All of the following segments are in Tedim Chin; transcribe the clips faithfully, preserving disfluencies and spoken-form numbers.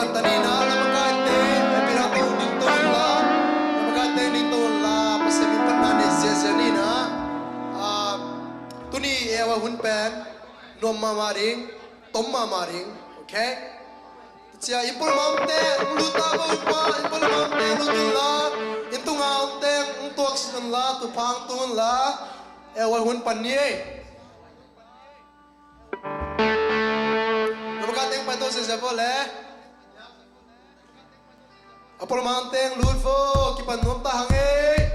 Tuni in ah, lamakaite, hehpihna tawh dingto unla, lamakaite dingto unla, Pasian min phatna nei ziahziah ni in ah. Ah, tuni A O A hun pen nuam mahmah ding, tom mahmah ding, okay? Tua ciang inn pualamte lut ta, inn pualamte lut unla, inn tunga omte tuak unla, thupha tung unla, A O A hun pan ni ei. Lamakaite paito ziahziah vo le. A pualamte lut vo, kipan nuam ta hang ei.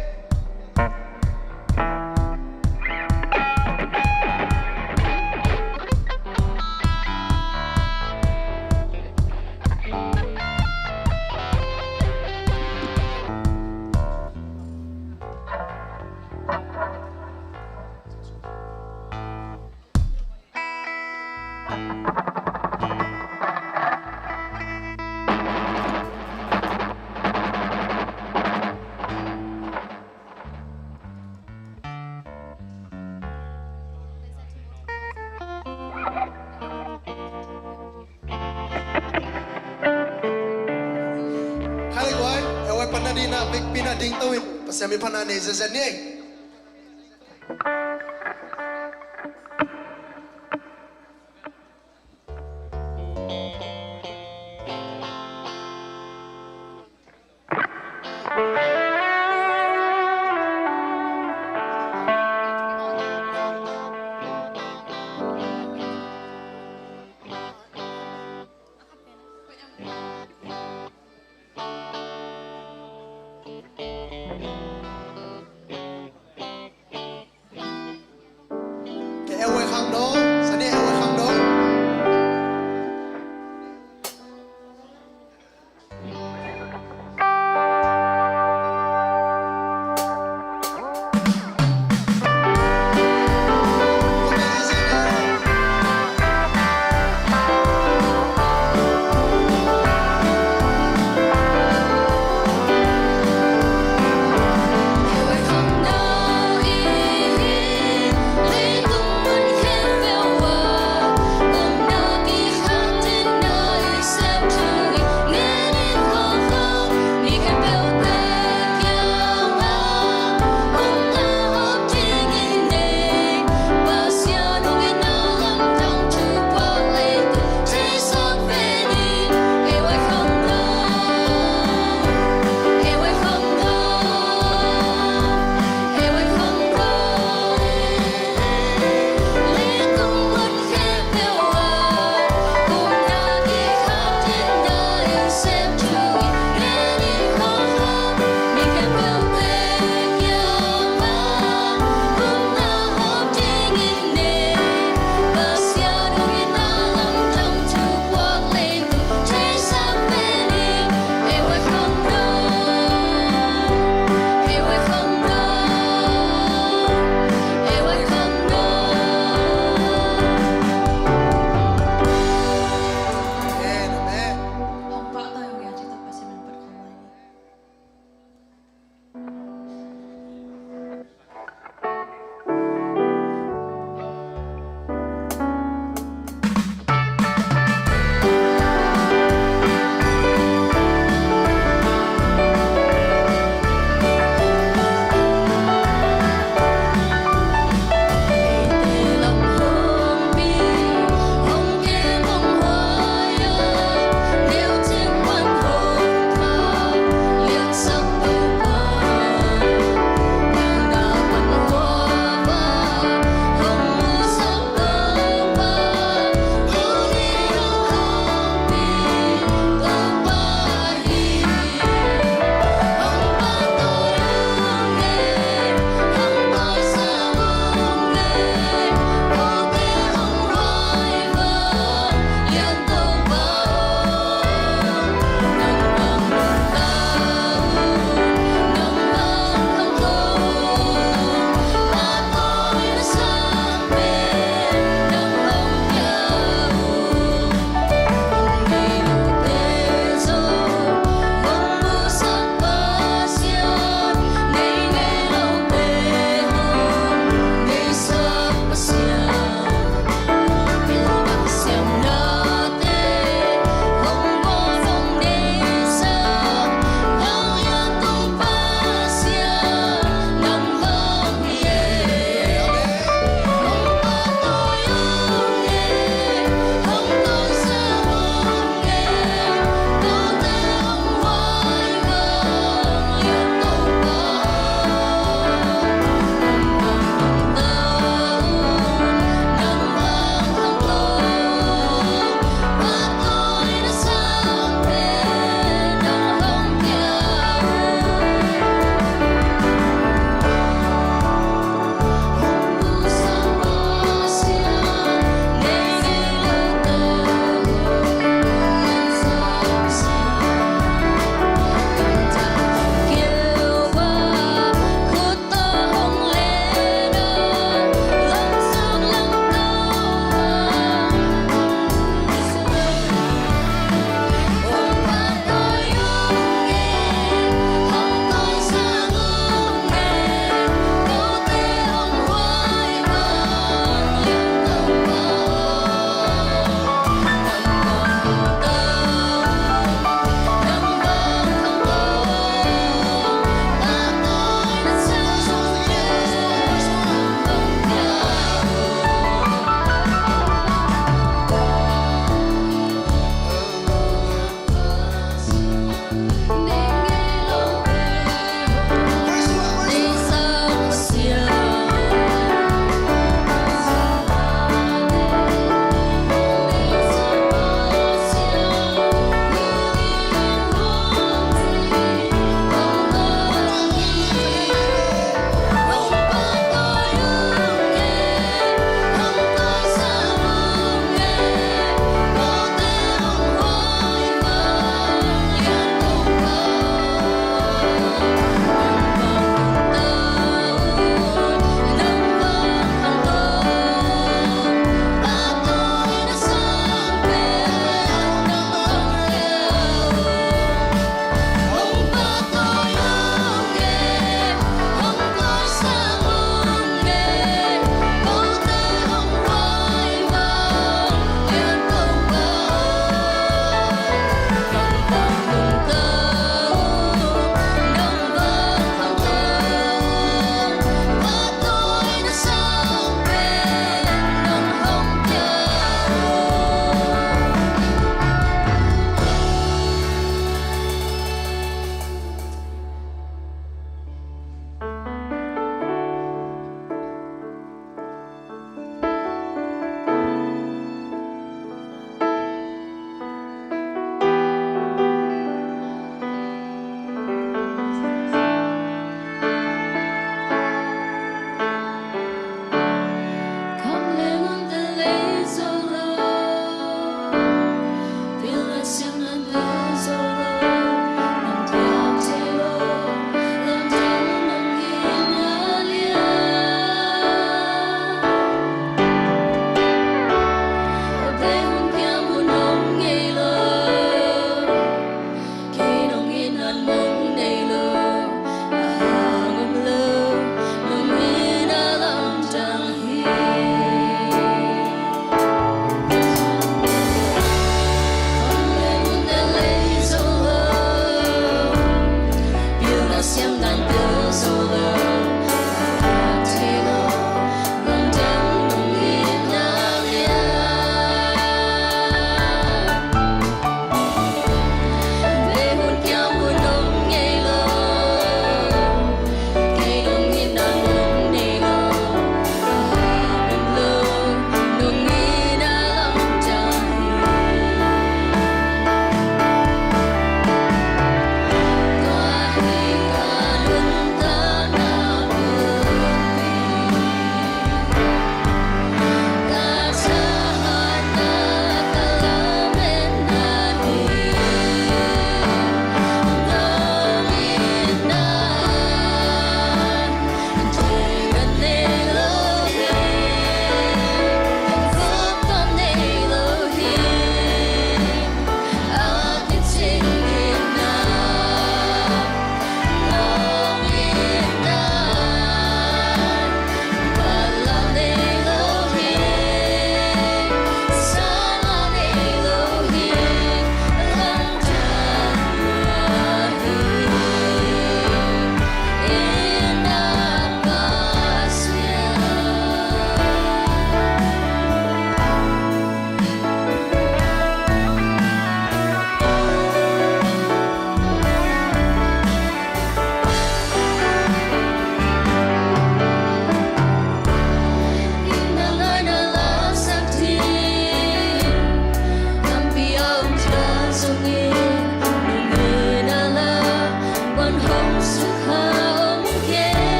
Khai le guai, A O A hun panna dingin ah, vekpi in ah dingto in, Pasian min phatna nei ziahziah ni ei.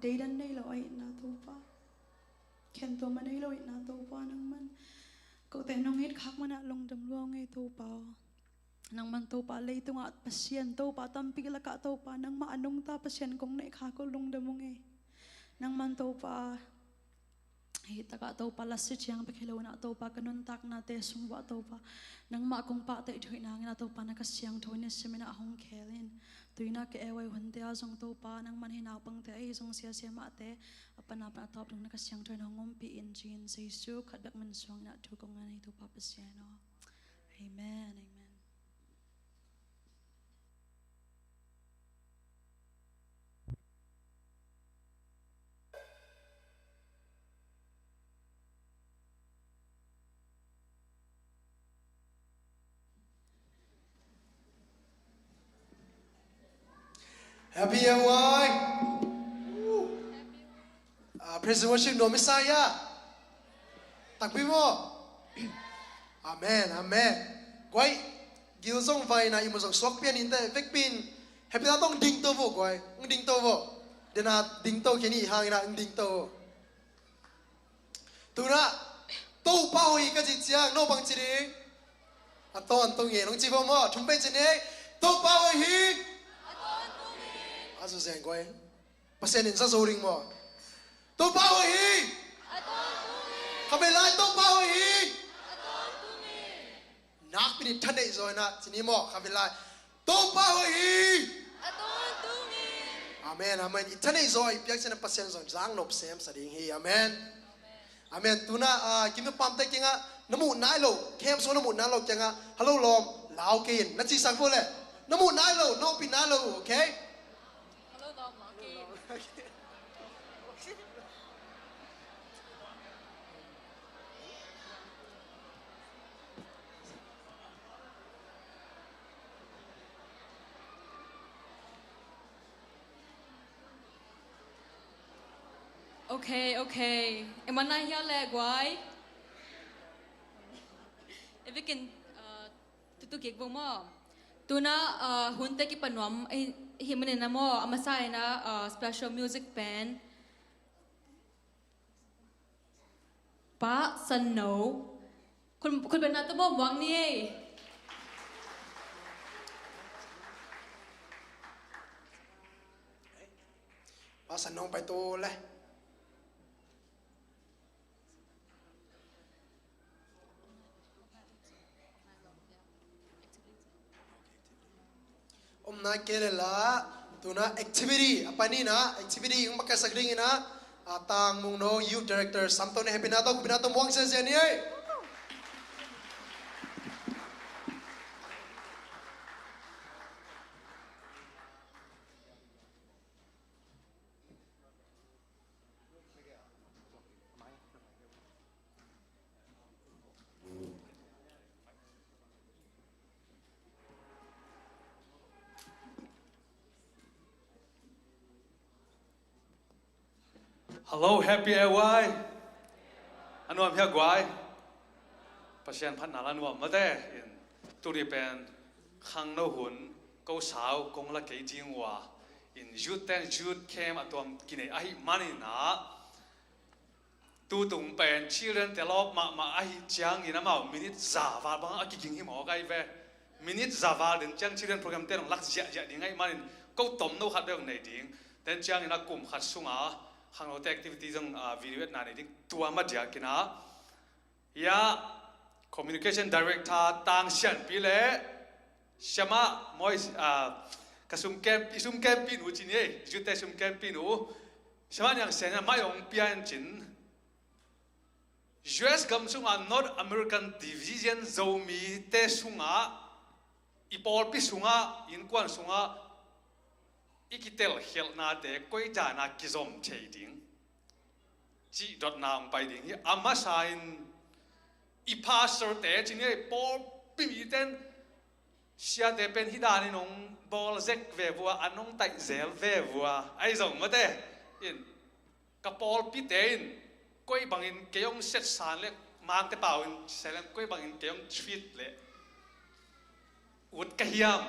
Deidan nei lo a itna Topa, khentuam a nei lo itna Topa, nangman kote nong it khak manah lungdam lua ung ei Topa aw. Nangman Topa leitungah Pasian, Topa tampi lakah Topa nangmah a nungta Pasian kong neih khak uh lungdam ung ei. Nangman Topa hih takah Topa lasi ciang bek hi lo inah Topa ka nuntaknate sung uah Topa nangmah kong pahtawi theih nangin ah Topa na Kha Siangtho in i simin ah hong khel in. Tu inah ka A Y hunte ah zong Topa nangman hih naupangte ahi zong siasia mahte a pan a pan a tawp dong na Kha Siangtho in hong ompih in ci-in Jesu khat bek min suang inah thu kong ngen hi Topa Pasian aw. Amen, amen. Happy A Y. Ah, praise and worship nuam i sa ia. Takpi maw? Amen, amen. Guai, gil zong vai na i mu zong suak pian in teh, vekpi in happy na tawh ding to vo, guai. Ding to vo. Dena ding to kini hang ina ding to vo. Tuna Topa hoih hi ka cih ciang no bang ci ding? A tawntung hi, nong ci vo maw? Thum pen ci ni. Topa hoih hi. A tawntung hi. A zu zeng guai. Pasian in za zo ding maw? Topa hoih hi. A tawntung hi. Khabe lai Topa hoih hi. A tawntung hi. Nakpi in i thaneih zaw inah ci ni maw? Khabe lai Topa hoih hi. A tawntung hi. Amen, amen. I thaneih zaw i piak ciangin Pasian zong zang nop sem sa ding hi. Amen. Amen. Tuna ah, kim pamte kiangah na muh nai lo, camp sung na muh nai lo kiangah hello lawm lau kei in na ci sak vo le. Na muh nai lo, na ompih nai lo, okay? Hello lawm lau kei in. Okay, okay. Eman nai hial le guai. Evikin uh, tutu kik vo maw. Tuna uh, hunte kipanuam eh, hi manin a maw, a masa ina uh, special music band. Pa Sanno. Khut, khut beng na tawh mawh muang ni ei. Pa Sanno pai to le. Om nai kei le la, tuna activity a pan ina, activity hong makaihsak ding ina, a Tang Mung No, Youth Director, Samto ne happy na to, happy na to, muang sia sia ni ei. Hello, happy A Y. A nuam hia guai. Pasian phatna la nuam mate in. Tuni pen khangno hun ko sau kong la kei ding ua in youth teng youth camp a tuam kinei ahi manin ah. Tutung pen children te lawp mahmah ahi ciangin amau minute za val bang a kiging hi mawk ahi ve. Minute za val den ciang children program te dong lak ziahziah ding ahi manin ko tomno khat bek nei ding. Den ciangin a kum khat sunga khangnote activity zong ah, video etna nei ding tua madiakin ah. Ia communication director Tang Sianpi le Siama Moi, ah, ka sum camp, i sum camp pi nu cin ei, youth te sum camp pi nu. Siama Niang Sian mai ong pian cin. U S gam sunga North American Division Zomi te sunga i pawlpi sunga innkuan sunga i kitelkhialhnate koi dana kizom thei ding. Cih dotna hong pai ding hi a masa in i pastor te cin ei pawlpi miten siate pen hi danin hong bawl zek ve vua, an hong taih zel ve vua, ahi zong mate in ka pawlpite in koi bangin kei hong setsan le mangte pau in selem koi bangin kei hong treat le ut ka hiam,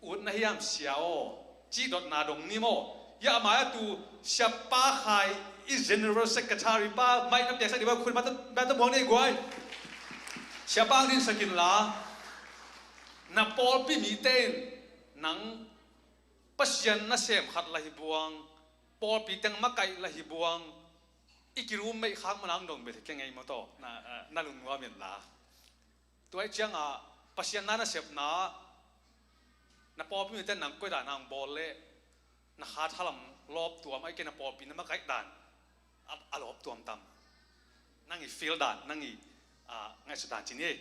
ut na hiam sia aw, cih dotna dong ni maw? Hiah a mai-ah tu Siapa Khai i General Secretary pa mic na piaksak dih bang khut mata, mata muang nei guai. Siapa ang dinsak inla, na pawlpi mite in nang Pasian nasem khat la hi buang, pawlpi teng makaih la hi buang, i kirummate khak manang dong bia thei kei ngei maw taw, na, na lungnuam inla. Tua ih ciangah Pasian na nasepna, na pawlpi mite nang koidan hang bawl leh na kha thalam lawp tuam, ahih kei na pawlpi na makaih dan a, a lawp tuam tam? Nang i feel dan, nang i, ah, ngaihsut dan ci ni.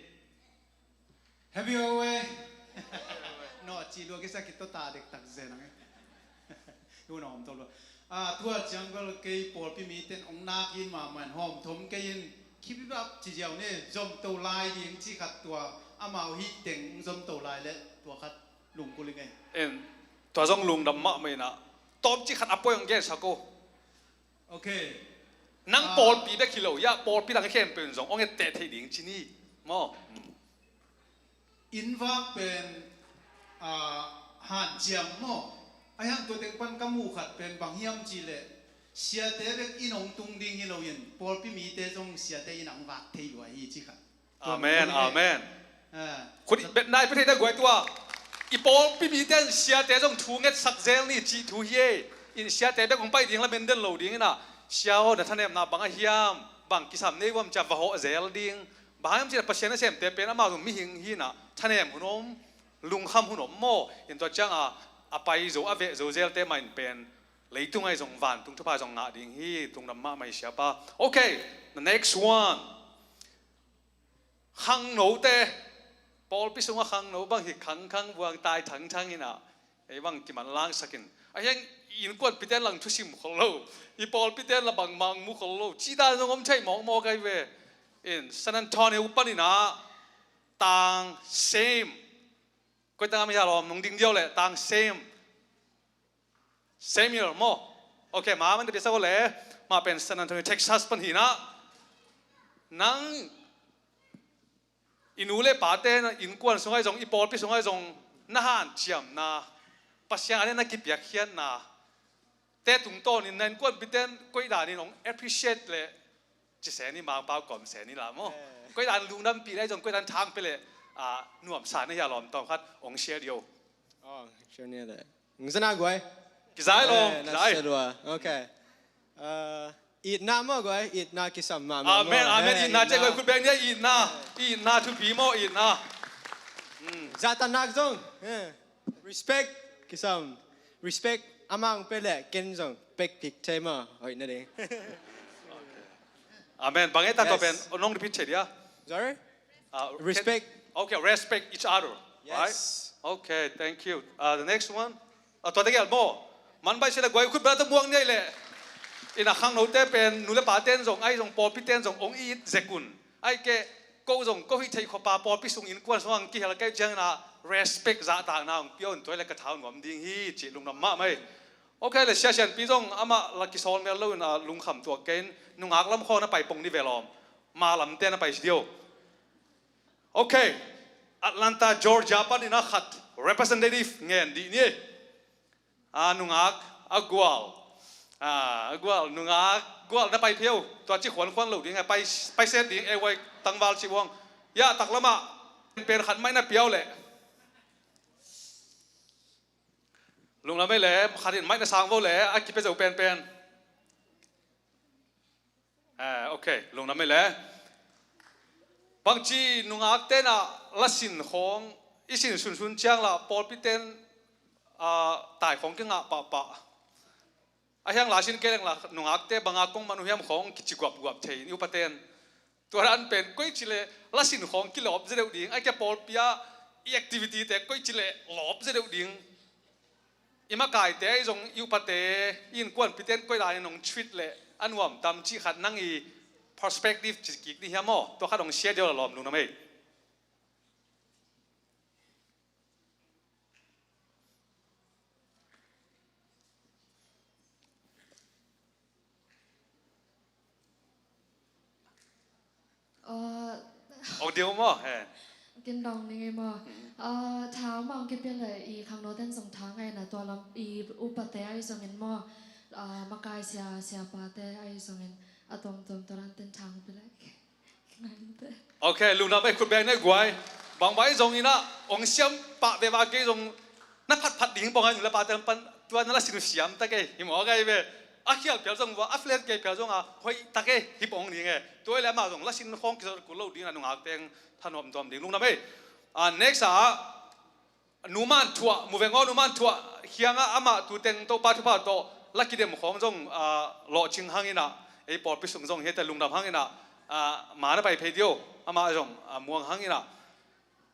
Happy away. No, ci lua kisa kito ta dek tak zen ang. Hu na hawm thawm lua. Ah, tua ciang bel kei pawlpi mite in ong nak in mahmah in hawm thawm kei in, keep it up ci ziau ni, zom to lai ding ci khat tua, amau hih teng zom to lai leh tua khat lungkul ing ei. En, tua zong lungdam mahmah inah, tawm ci khat a poi ong gensak o. Ok. Nang pawlpi bek hi lo, hiah pawlpi dang khempeuh in zong ong etteh thei ding ci ni maw. Innvak pen, ah, hanciam maw? Ahi hang tua teng pan ka muh khat pen bang hiam cih leh, siate bek inn hong tung ding hi loin pawlpi mite zong siate inn ah hong vak thei lua hi ci khat. Amen, amen. Khut i bet nai pe thei ta guai tua. I pawlpi mite in siate zong thu ngetsak zel ni cih thu hi e. In siate bek hong pai ding lamen den lo ding inah, sia aw, na thanemna bang a hiam, bang kisam nei vuam cia va hawh zel ding. Bang hiam cih leh Pasian nasemte pen amau zong mihing hi inah, thanem hun om, lungkham hun om maw. In tua ciangah a pai zo, a veh zo zelte mah in pen leitung ahi zong vantung thupha zong ngah ding hi. Lungdam mahmah hi siapa. Ok, the next one. Khangnote, pawlpi sungah khangno bang hi khangkhang buang tai thangthang inah, ei bang kimanlangsak in. Ahi hang i innkuanpite in lang thusim khol lo, i pawlpite in la bangmah mu khol lo, cih dan zong om thei mawkmawk ahi ve. In San Antonio pan inah, Tang Sem, koi tang a mi a lawm nong ding diau leh, Tang Sem. Samuel maw? Ok, ma man te piasa ko le, ma pen San Antonio, Texas pan hi inah. Nang i nu le pate na innkuan sungah zong, i pawlpi sungah zong na hanciamna, Pasian a le na kipiakkhiatna te tungtawnin na innkuanpite in koidanin hong appreciate leh ci se ni, Mangpau kawm se ni la maw. Koidan lungdampih le zong, koidan thangpia leh, ah, nuamsa na hi a lawm tawm khat hong share dih o. Oh, share ni le. Ngzana guai. Kizai lo, eh, kizai. Nasia lua. Ok. Ah, itna maw guai, itna kisam mahmah. Amen, amen. Itna ciah guai, khut beng ni, itna. Itna thupi maw, itna. Zahtakna zong. Eh. Respect kisam. Respect amang pia leh ken zong pek kik thei maw. Hoih na ding. Amen. Bang e ta to pen, nong repeat thei dia. Sorry? Ah, respect. Okay, respect each other. Right? Yes. Okay, thank you. Ah, the next one. Ah, tua tegel maw. Man bai sila guai khut beng ta muang ni le. Inah khangnote pen, nu le pate in zong, ahi zong pawlpite in zong hong it zek un. Ahih kei, ko zong ko hih theih khop a pawlpi sung innkuan sung hong kihel kei ciang inah respect zahtakna hong pia un, tua le ka thau nuam ding hi cih lungdam mahmah hi. Ok, le Sia Sianpi zong amah la kisawl mel lo inah lungkham tuak kei in, nungak lam khawng na pai pong ni ve lawm. Ma lamte na pai si dih o. Ok, Atlanta, Georgia pan inah khat representative ngen dih ni. A nungak, a gual. A, a gual, nungak gual na pai phei o. Tua ci khuankhuan lo ding a, pai, pai set ding, A Y tangval ci buang. Ya, taklamah pen khat mic na pia o le. Lungdam ei le, khat in mic na sang vo le, a kipia zo penpen. Eh, ok, lungdam ei le. Bangci nungakte inah la sin khawng i sin sunsun ciang lah pawlpite in, ah, tai khawng kingah pahpah. Ahi hang la sin kei leng lah nungakte banga kong man uh hiam khawng kici guapguap thei in i upate in. Tua dan pen koici leh la sin khawng kilawp zia deuh ding, ahih kei leh pawlpi ah i activity-te koici leh lawp zia deuh ding. I makaite ahi zong i upate, i innkuanpite in koidanin hong treat leh a nuam tam cih khat nang i perspective ci kik ni hiam maw? Tua khat hong share dih o la lawm, lungdam ei. Aw. Ong deuh maw? He. Kin dong ning ei maw? Ah, tha mah hong kipia le i khangno ten zong tha ngaina tua lam i upate ahi zongin maw? Ah, makai sia, siapate ahi zongin a tuamtuam tua dan ten tha hong pia le. Ok, lungdam ei, khut beng nei guai. Bangbang zong ina ong siam pah veva kei zong na phatphat ding bang ai nu le pa ten pan tua na la sin siam ta kei hi maw gai ve. A khial phial zong va a flat kei phial zong a hoih ta kei hi bang ding e. Tua le amah zong la sin khong kizot kul lo ding a nungak teng thanuam tuam ding lungdam ei. Ah, next ah, Nu Man Thuah, mu veng aw, Nu Man Thuah, hiang ah amah tu teng Topa thupha tawh la kidem khawng zong, ah, lawhcing hang ina, ei pawlpi sung zong hi te lungdam hang ina, ah, ma na pai phei dio, amah zong, ah, muang hang ina.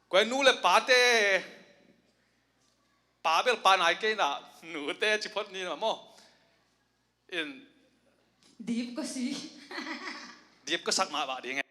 Koi nu le pate, pa bel pa nai kei ina, nute ci phot ni na maw. In. Dip ko si. Dip ko sak mah bah ding e.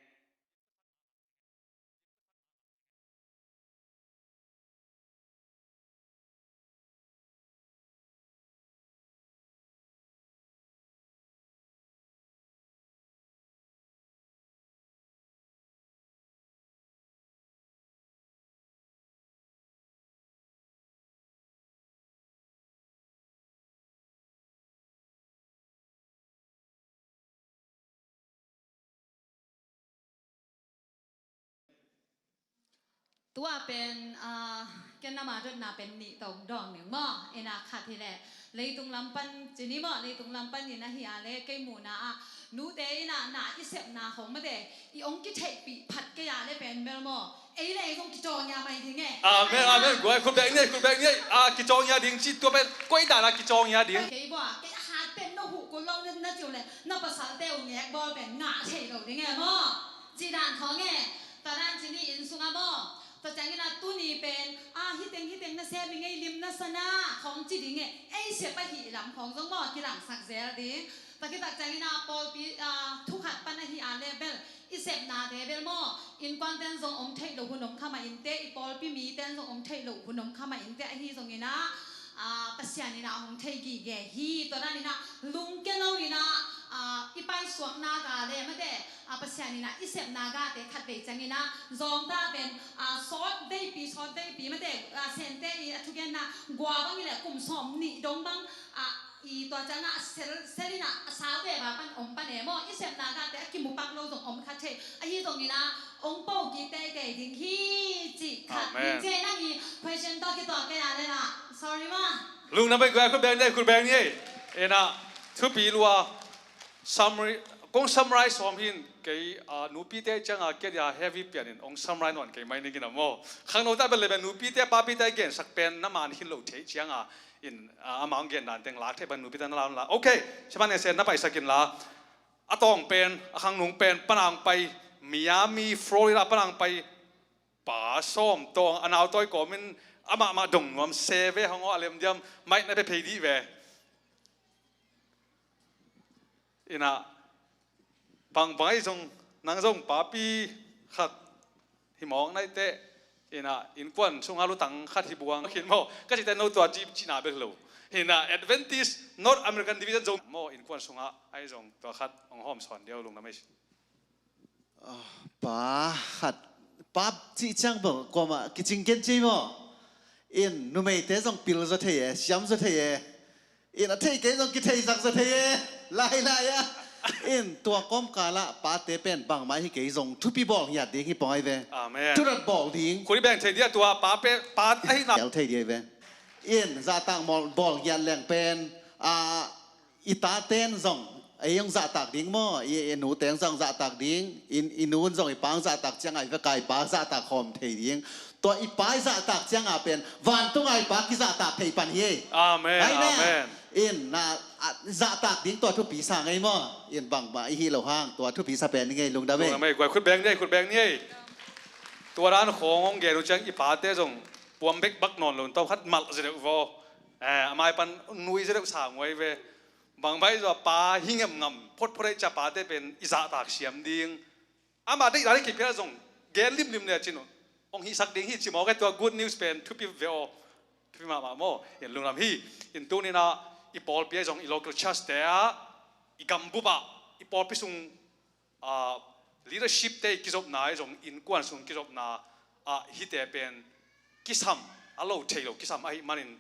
Tua pen, ah, ken nama dotna pen nih tawh dawng ning maw, ina khat hi leh leitung lam pan ci ni maw, leitung lam pan in ahi a le kei muhna ah nute ina na i sepna khawng mate i ong kitheihpih phat kei a le pen bel maw, ei le ei zong kicawng ia mai ding e. Amen, amen. Guai khut beng ni ei, khut beng ni ei. Ah, kicawng ia ding ci tua pen koi dan a kicawng ia ding. Kei bua, kei a hat pen na huh kul lo na, na ci uh le na pasalte uh ngek bawl pen ngah thei lo ding e maw. Ci dan khawng e. Tua dan ci ni inn sungah maw. Tua ciangin a tuni pen, ah, hiteng hiteng na sem i ngei lim na sana khawng ci ding e. Ei sep ahi lam khawng zong maw kilangsak zel ding. Tua khit tak ciangin a pawlpi, ah, thu khat pan ahi a le bel i sepnate bel maw, innkuan ten zong om theih loh hun om kha mah inte, i pawlpi mi ten zong om theih loh hun om kha mah inte, ahi zongin a, ah, Pasian in a hong thei gige hi. Tua dan in a lungkia lo in a, ah, i paisuakna ga le mate, ah, Pasian in a i sepna gate khatvei ciangin a zawngta pen, ah, sawt veipi, sawt veipi mate, ah, Sente i a thugenna gua bang i le kum sawm nih dong bang, ah, i tua ciangah a sel, sel in a a sau ve va pan om pan e maw, i sepna gate a kimu pak lo zong om kha thei. Ahi zongin a ong po kik teitei ding hi cih khat. Amen. Ning ci ei nang i question tawh kituak kei a le la. Sorry maw. Lungdam ei guai, khut beng ni ei, khut beng ni ei. Ina thupi lua summary, kong summarize sawm hin kei, ah, nupite cianga kei dia heavy pian in ong summarize nawn kei mai ning ina maw. Khangno ta bel le bel nupite papite gensak pen na man hin lo thei cianga in, ah, amah ang gen dan teng lak thei ban nupite na la la. Ok, siaman ese na paisak in la. A tawng pen, a khangnung pen, panang pai, Miami, Florida panang pai, pa sawm tawng, a nau tawi kawmin, amah mah dong nuam se ve hong aw a lem diam, maih na pe phei dih ve. Ina, bang bang ei zong, nang zong papi khat hi mawk naite, ina, innkuan sunga lutang khat hi buang khin maw, ka cite no tua ci, cina bel lo. Ina, Adventist North American Division zong maw, innkuan sunga ei zong tua khat hong hawm sawn diau lungdam ei. Ah, pa khat, pa cih ciang bang kuamah kicing ken ci maw. In, numeite zong pil zaw thei e, siam zaw thei e. In, a thei kei zong kitheisak zaw thei e. Lai lai a. In, tua kawmkal ah pate pen bangmah hi kei zong thupi bawl ngiat ding hi pong ai ve. Amen. Thudat bawl ding. Khuri beng thei dia tua pa pe, pa ahi na. Tel thei dia ai ve. In, zahtak bawl, bawl ngiat leng pen, ah, i taten zong ei hong zahtak ding maw, i, i nute hong zahtak ding, i, i nu in zong i pa hong zahtak cianga i veka i pa zahtak khawm thei ding. Tua i pa i zahtak cianga pen vantunga i pa kizahtak thei pan hi. Amen, amen. In na, ah, zahtak ding tua thupi sa ngei maw. In bangmah i hi lo hang tua thupi sa pen i ngei lungdam ei. Lungdam ei, guai khut beng ni ei, khut beng ni ei. Tua dan khawng hong gen uh ciang i pate zong puam bek bak nawn lo in tawm khat malh zia deuh vaw. Eh, a mai pan nui zia deuh sa nguai ve. Bangmah i zaw pa hi ngemngam photphot ei cia pate pen i zahtak siam ding. Amah deih dan i kipia zong gen limlim le cin uh. Hong hihsak ding hi ci mawk e tua good news pen thupi ve aw. Thupi mahmah maw. In lungdam hi. In tuni-in ah i pawlpi ah zong i local church te ah i gambup ah i pawlpi sung, ah, leadership te i kizopna ah zong innkuan sung kizopna ah hihte pen kisam a lo thei lo kisam ahih manin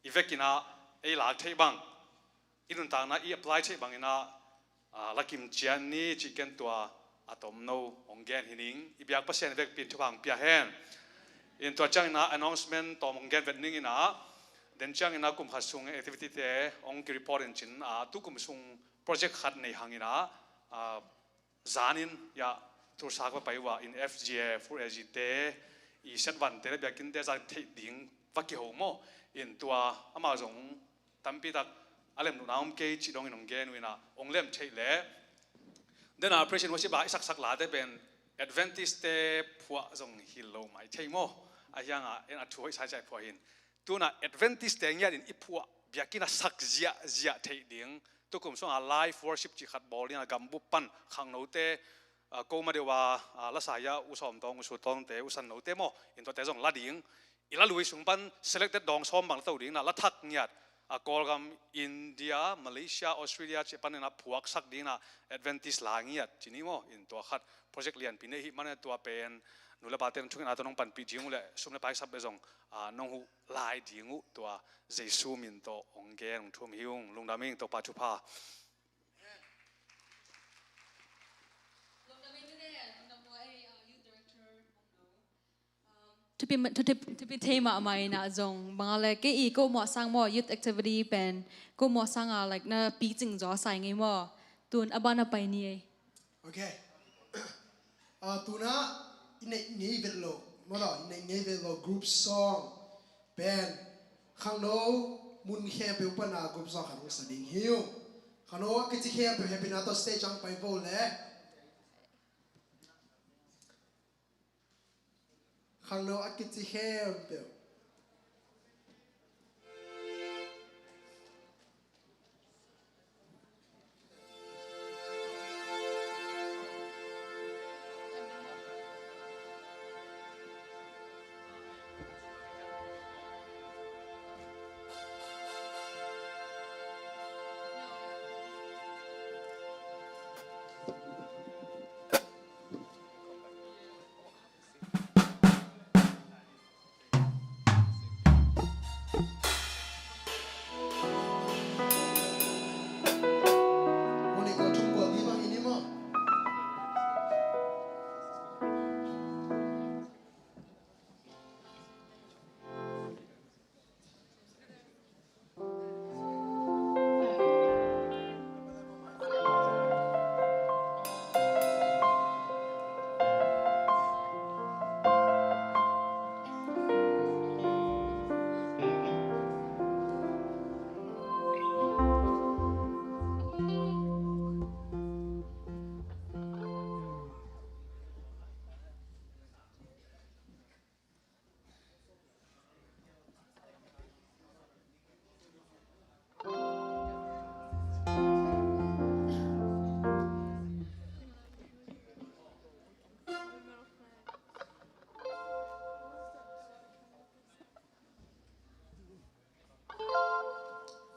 i vekin ah ei lak theih bang, i nuntakna i apply theih bangin ah, ah, la kim ciat ni cih ken tua a tomno hong gen hi ning. I biak Pasian vekpi in thupha hong pia hen. In tua ciangin ah announcement tawm hong gen vet ning in ah, den ciangin ah kum khat sung activity te hong ki report in cin, ah, tu kum sung project khat nei hangin ah, ah, zanin ah Tulsa ka va pai uh a, in F G A, Full A G te, i set van te le biakinn te zang theih ding va kiho maw. In tua amah zong tampi tak a lem lohna om kei cih dongin hong gen uh in ah, hong lem theih leh den a praise and worship a i saksak late pen Adventist te phuah zong hi lo mai thei maw. A hiang ah en a thu hoih sa ciah phuah hi in. Tu in ah Adventist te ngiat in i phuah biakinn a sak ziahziah theih ding, tu kum sung a live worship cih khat bawl ding a gambup pan khangnote, ah, ko ma deuh a, ah, lasa hi a U Sawm Tawng, U Su Tawng te, U San No te maw, in tuate zong la ding. I la lui sung pan selected dawng sawm bang la to ding in ah, la thak ngiat, ah, Kawlgam, India, Malaysia, Australia cih pan in ah phuaksak ding in ah Adventist la ngiat ci ni maw. In tua khat project lianpi nei hi man in ah tua pen nu le pate in thungetna tawh nong panpih ding uh leh sum le pai sap le zong, ah, nong huh lai ding uh tua Jesu min tawh hong gen hong thum hi ung. Lungdam ing, Topa thupha. Thupi, thupi, thupi thei mahmah in ah zong bang a le kei i ko muah sang maw, youth activity pen ko muah sang a, like, na picing zaw a sai ngei maw. Tun a ban a pai ni ei. Ok. Ah, tuna i neih ngei vet lo, maw lo, i neih ngei vet lo group song pen khangno mun khempeuh pana group song khat hong sa ding hi ung. Khangno a kici khempeuh hehpihna tawh stage ah hong pai vo le. Khangno a kici khempeuh.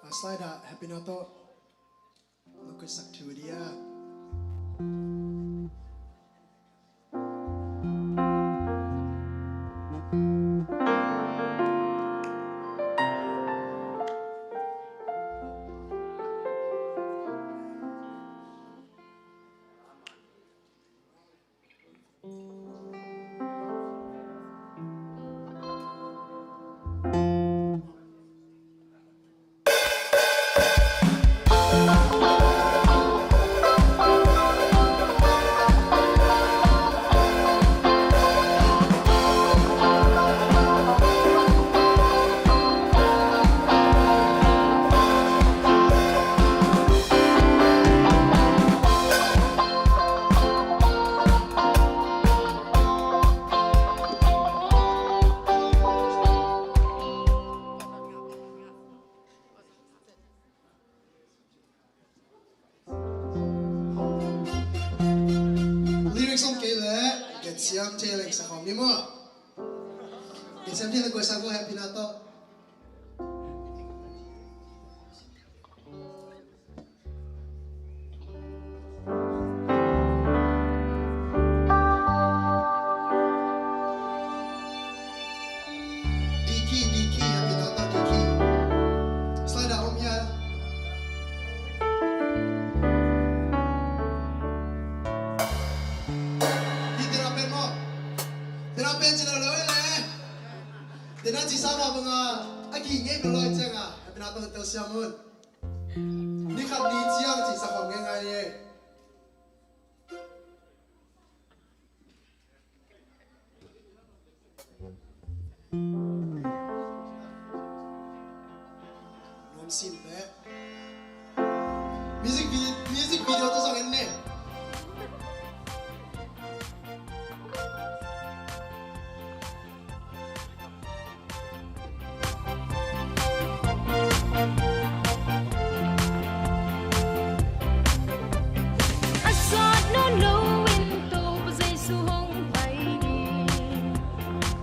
A slide ah hehpihna tawh na kuaisak thei uh dia. Lyrics om kei leh Getsiam Thei leng sa khawm ni maw. Getsiam Thei leng kuaisak vo, hehpihna tawh. Tena ci sa mah banga a gih ngei bel lai cianga happy na tong tel siam un. Ni khat ni ciang ci sa khawm ngei ngai e. Nuam sin teh. Music video, music video tawh zong en ne. A sawt nawn lo in Topa Jesu hong pai ding,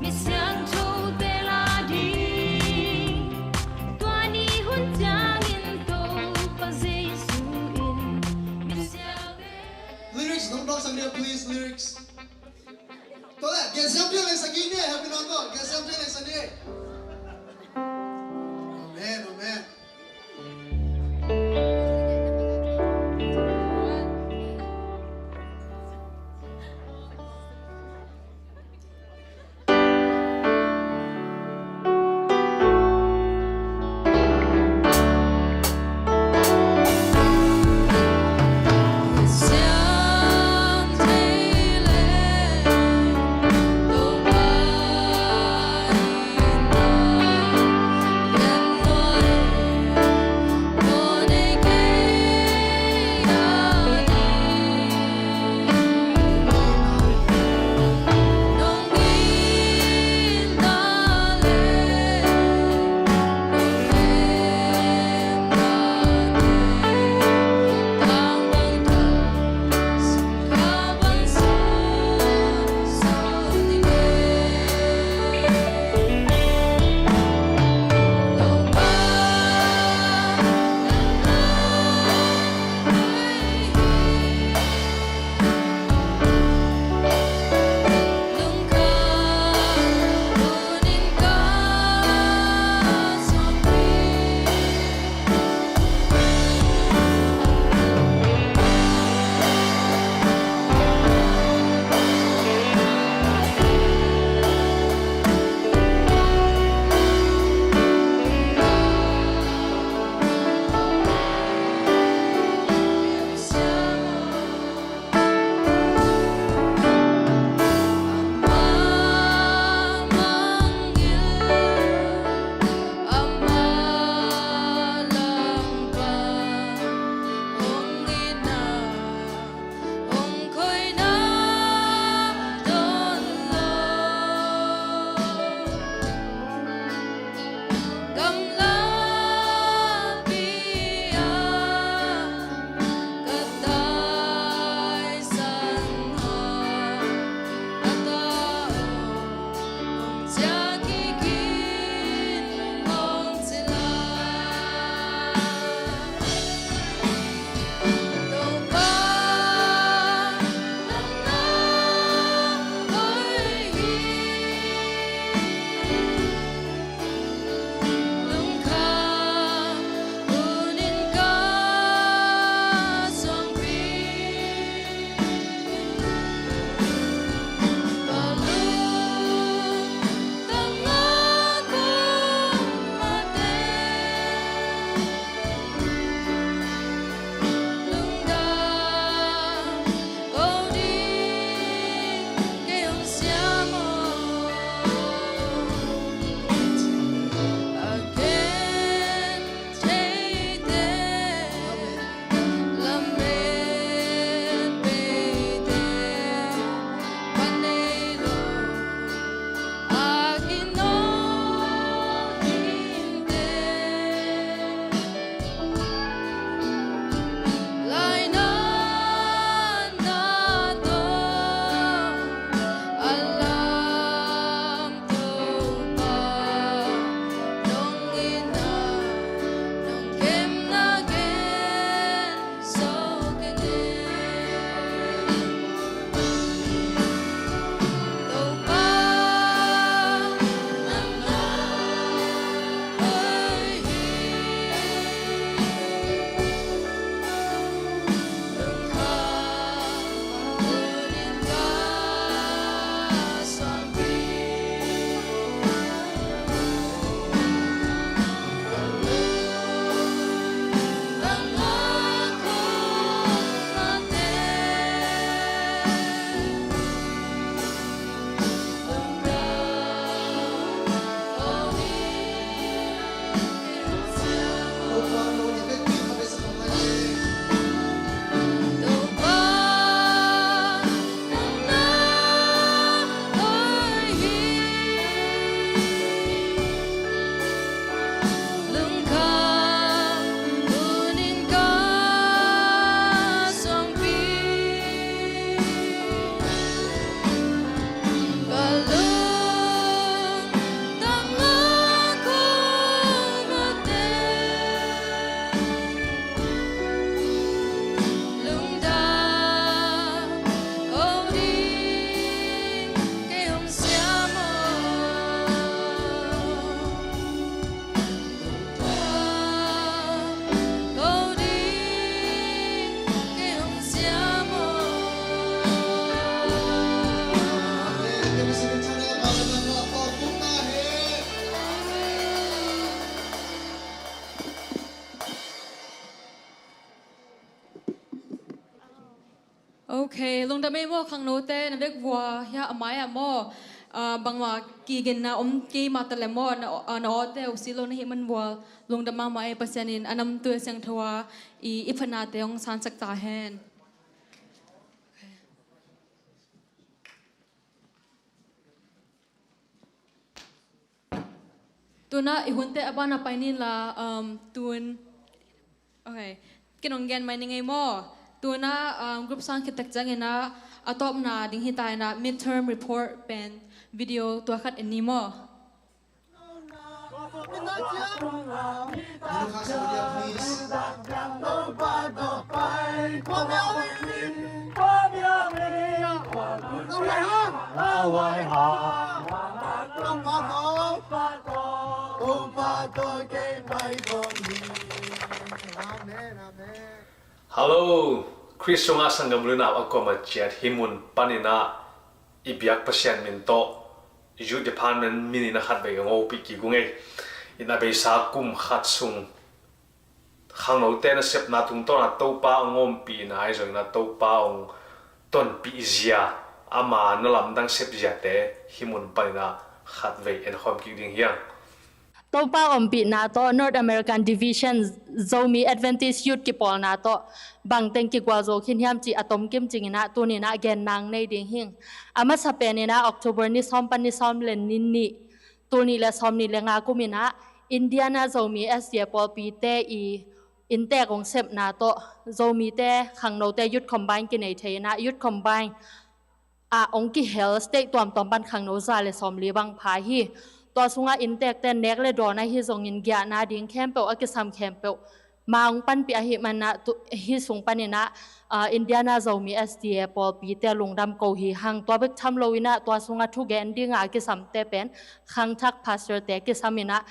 mi siangthote la ding. Tua ni hun ciangin Topa Jesu in mi siangthote. Lyrics nong dawng sak dia, please, lyrics. Tua leh, gen siam dia leh sa kei ni, happy na tawh, gen siam dia leh sa ni. Amen, amen. Ok, lungdam ei maw khangnote, na vekvua hia a mai-ah maw, ah, bangmah kiginna om kei mah taleh maw, na, ah, na awte uh si lo na hih man vua lungdam mahmah ei. Pasian in a namtui a siangtho a i, i phatnate hong sansak ta hen. Ok. Tuna i hunte a banah pai ni la, um, tun, ok, ken hong gen mai ni ngei maw? Tuna, um, group sang khit tak ciangin ah a tawpna ding hi ta in ah midterm report pen video tua khat en ni maw? Hello, Khrist sungah sanggam lu nau a kuamah ciat hih mun panin ah i biak Pasian min tawh Youth Department min in a khatvei ka ngopih kik uh ngei. In a beisa kum khat sung khangnote nasepna tungtawn ah Topa hong ompihna ahi zongin ah Topa hong tonpih zia, ama na lamdang sep ziate hih mun panin ah khatvei en khawm kik ding hi hang. Topa ompihna tawh North American Division Zomi Adventist Youth kipawlna tawh bangteng kigualzo khin hiam cih a tomkim cingin ah tuni in ah gen nang nei ding hing. A masa pen in ah October ni sawm pan ni sawm le ni nih, tul nih le sawm nih le nga kum in ah Indiana Zomi S D A pawlpite i inntek hong sepna tawh Zomite khangnote Youth Combine kinei thei in ah Youth Combine ah hong kihel state tuamtuam pan khangno za le sawmli bang pha hi. Tua sungah inntekte nek le dawn ahi zongin giahna ding khempeuh a kisam khempeuh ma hong panpih ahih manin ah tu, hih sung panin ah, ah, Indiana Zomi S D A pawlpite lungdam ko hi hang. Tua bek tham lo in ah tua sungah thugen dingah a kisamte pen khangthak pastorte kisam in ah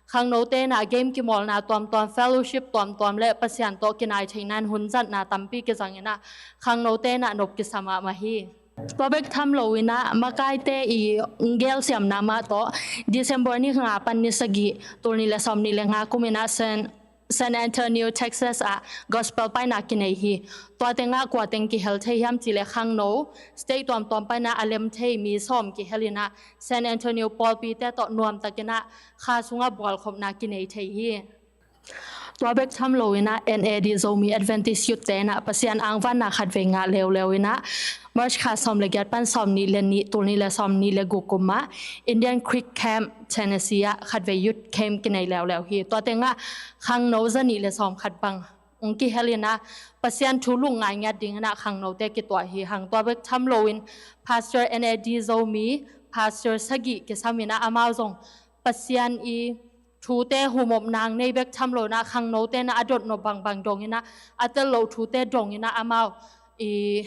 khangnote in ah game kimawlna tuamtuam, fellowship tuamtuam le Pasian tawh kinai theihna in hun zatna tampi kizang in ah khangnote in ah nop kisam mahmah hi. Tua bek tham lo in ah makaite i gelsiamna mah tawh December ni nga pan ni sagih, tul nih le sawm nih le nga kum in ah San, San Antonio, Texas ah gospel paina kinei hi. Tua tengah kua teng kihel thei hiam cih leh khangno state tuamtuam paina a lem thei mi sawm kihel in ah San Antonio pawlpite tawh nuamtak in ah kha sungah bualkhopna kinei thei hi. Tua bek tham lo in ah N A D Zomi Adventist Youth te in ah Pasian angvanna khatvei ngah leuleu in ah March kha sawm le giat pan sawm nih le nih, tul nih le sawm nih le guk kum ah Indian Creek Camp, Tennessee ah khatvei youth camp kinei leuleu hi. Tua tengah khangno za nih le sawm khat bang hong kihel in ah Pasian thu lungngai ngiat ding in ah khangnote kituah hi hang. Tua bek tham lo in Pastor N A D Zomi, Pastor sagih kisam in ah amau zong Pasian i thute humop nang nei bek tham lo in ah khangnote in ah a dotnop bangbang dong in ah a tel loh thute dong in ah amau i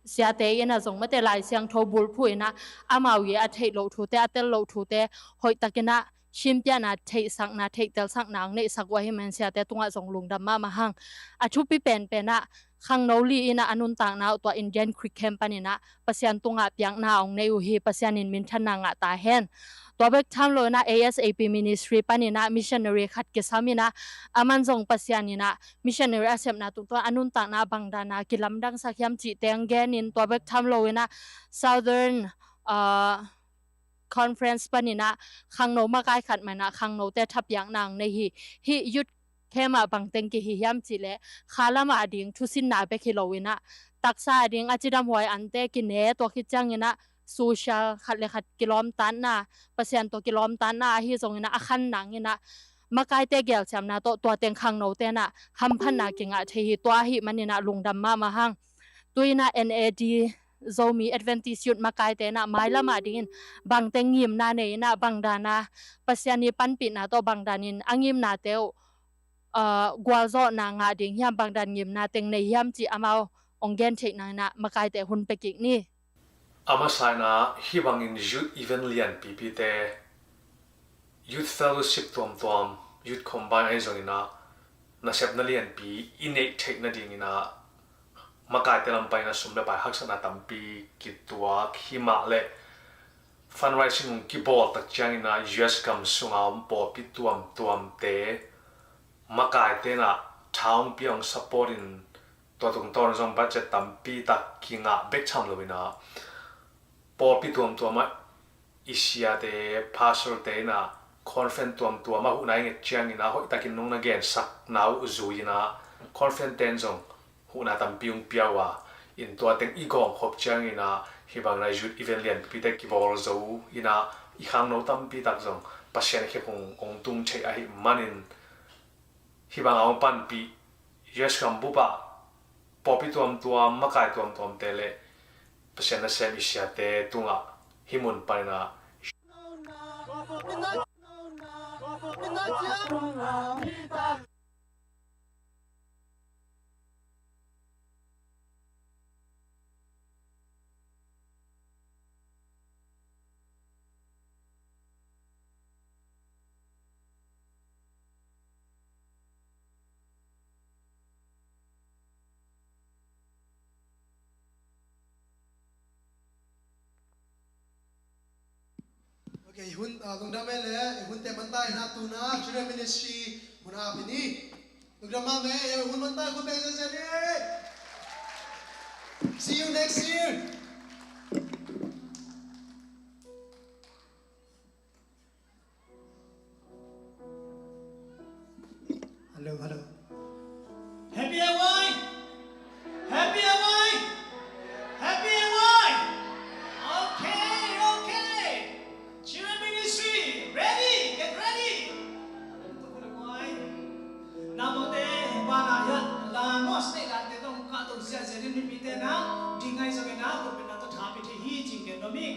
siate in ah zong mate Lai Siangtho bulphuh in ah amau i a theih loh thute, a tel loh thute hoihtak in ah simpiahna, theihsakna, theitelsakna hong neihsak uh ahih man siate tungah zong lungdam mahmah hang. A thupi penpen ah khangno li in ah a nuntakna uh tua Indian Creek Camp panin ah Pasian tungah piakna hong nei uh hi. Pasian in minthanna ngah ta hen. Tua bek tham lo in ah A S A P Ministry panin ah missionary khat kisam in ah aman zong Pasian in ah missionary a sepna tungtawn a nuntakna bangdan a kilamdangsak hiam cihte hong gen in tua bek tham lo in ah Southern, ah, Conference panin ah khangno makai khat man ah khangnote thapiakna hong nei hi. Hih youth camp ah bangteng kihi hiam cih leh kha lam a ding thusinna bek hi lo in ah taksa a ding a cidamhuai ante kine, tua khit ciangin ah social khat le khat kilawmtatna, Pasian tawh kilawmtatna ahi zongin ah a khan nang in ah makaite gelsiamna tawh tua teng khangnote in ah hamphatna kingah thei hi. Tua ahih manin ah lungdam mahmah hang. Tu in ah N A D Zomi Adventist Youth makaite in ah mailam a dingin bangteng ngimna nei in ah bangdan a Pasian i panpihna tawh bangdan in a ngimnate uh, ah, gualzawhna ngah ding hiam, bangdan ngimna teng nei hiam cih amau hong gen theih nang in ah makaite hun pia kik ni. A masa in ah hih bangin youth event lianpipite, youth fellowship tuamtuam, youth combine ahi zongin ah nasepna lianpi i neih theih nadingin ah makaite lam panin ah sum le pai haksatna tampi kituak hi mah leh fundraising hong kibawl tak ciangin ah U S gam sunga om pawlpi tuamtuamte makaite in ah tha hong pia, hong support in Tua tungtawn zong budget tampi tak kingah bek tham lo in ah, pawlpi tuamtuam ah i siate, pastorte in ah conference tuamtuam ah huhna i nget ciangin ah hoihtakin nong na gensakna uh zui in ah, conference ten zong huhna tampi hong pia uh a, in tua teng i gawm khop ciangin ah hih bang in ah youth event lianpipite kibawl zo in ah, i khangno tampi tak zong Pasian khek hong, hong tung thei ahih manin, hih bang a hong panpih U S gam bup ah pawlpi tuamtuam, makai tuamtuamte le Pasian nasem i siate tungah hih mun panin ah Ok, i hun, ah, lungdam ei le, i hun te man ta in ah, tu in ah Children Ministry hun a ap ni. Lungdam mahmah ei, i hun man ta, hun te zia zia ni. See you next year. Hello, hello. Happy M Y! Happy M Y! Happy M Y! Okay, okay. Children Ministry, ready, get ready. Namote, bana ya, la nos te la te tong ka tong zia zia ni pi te na, dingai sa na, ko pe na to thapi te hi jing ke no mi.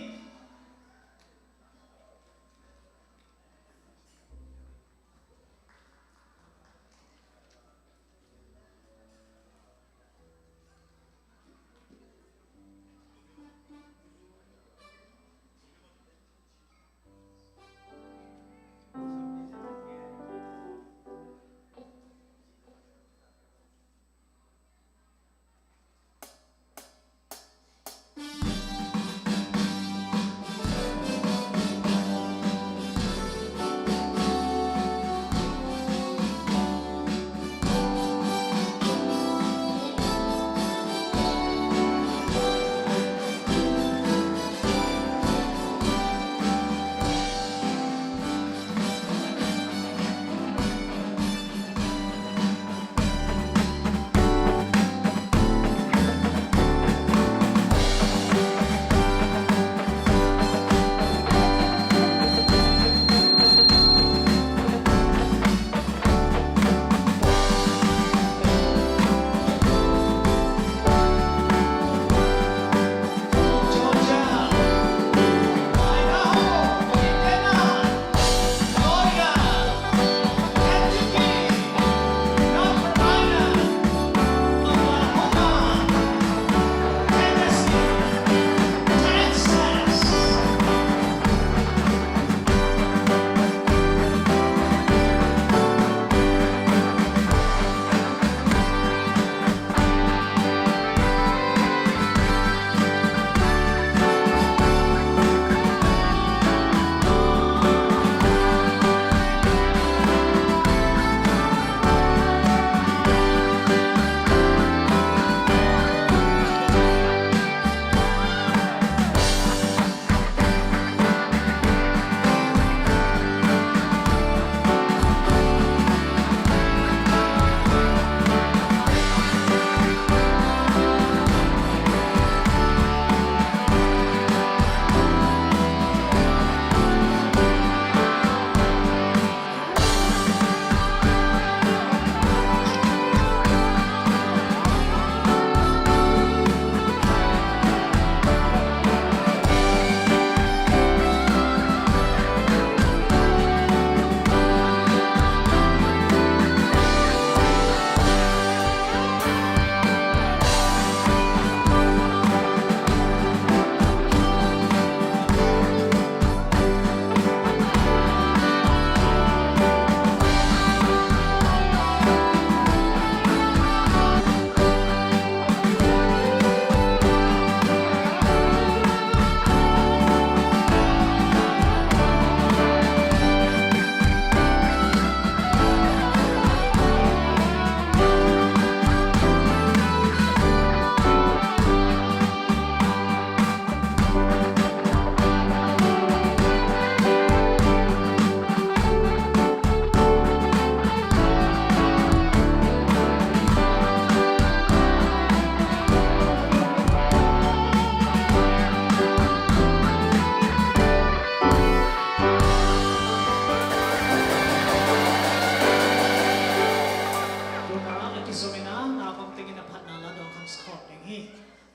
hi.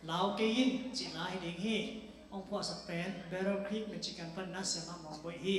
Lau kei in cih la hi ding hi. Hong phuahsak pen Battle Creek Michigan pan na Siamah Mawng Boih hi.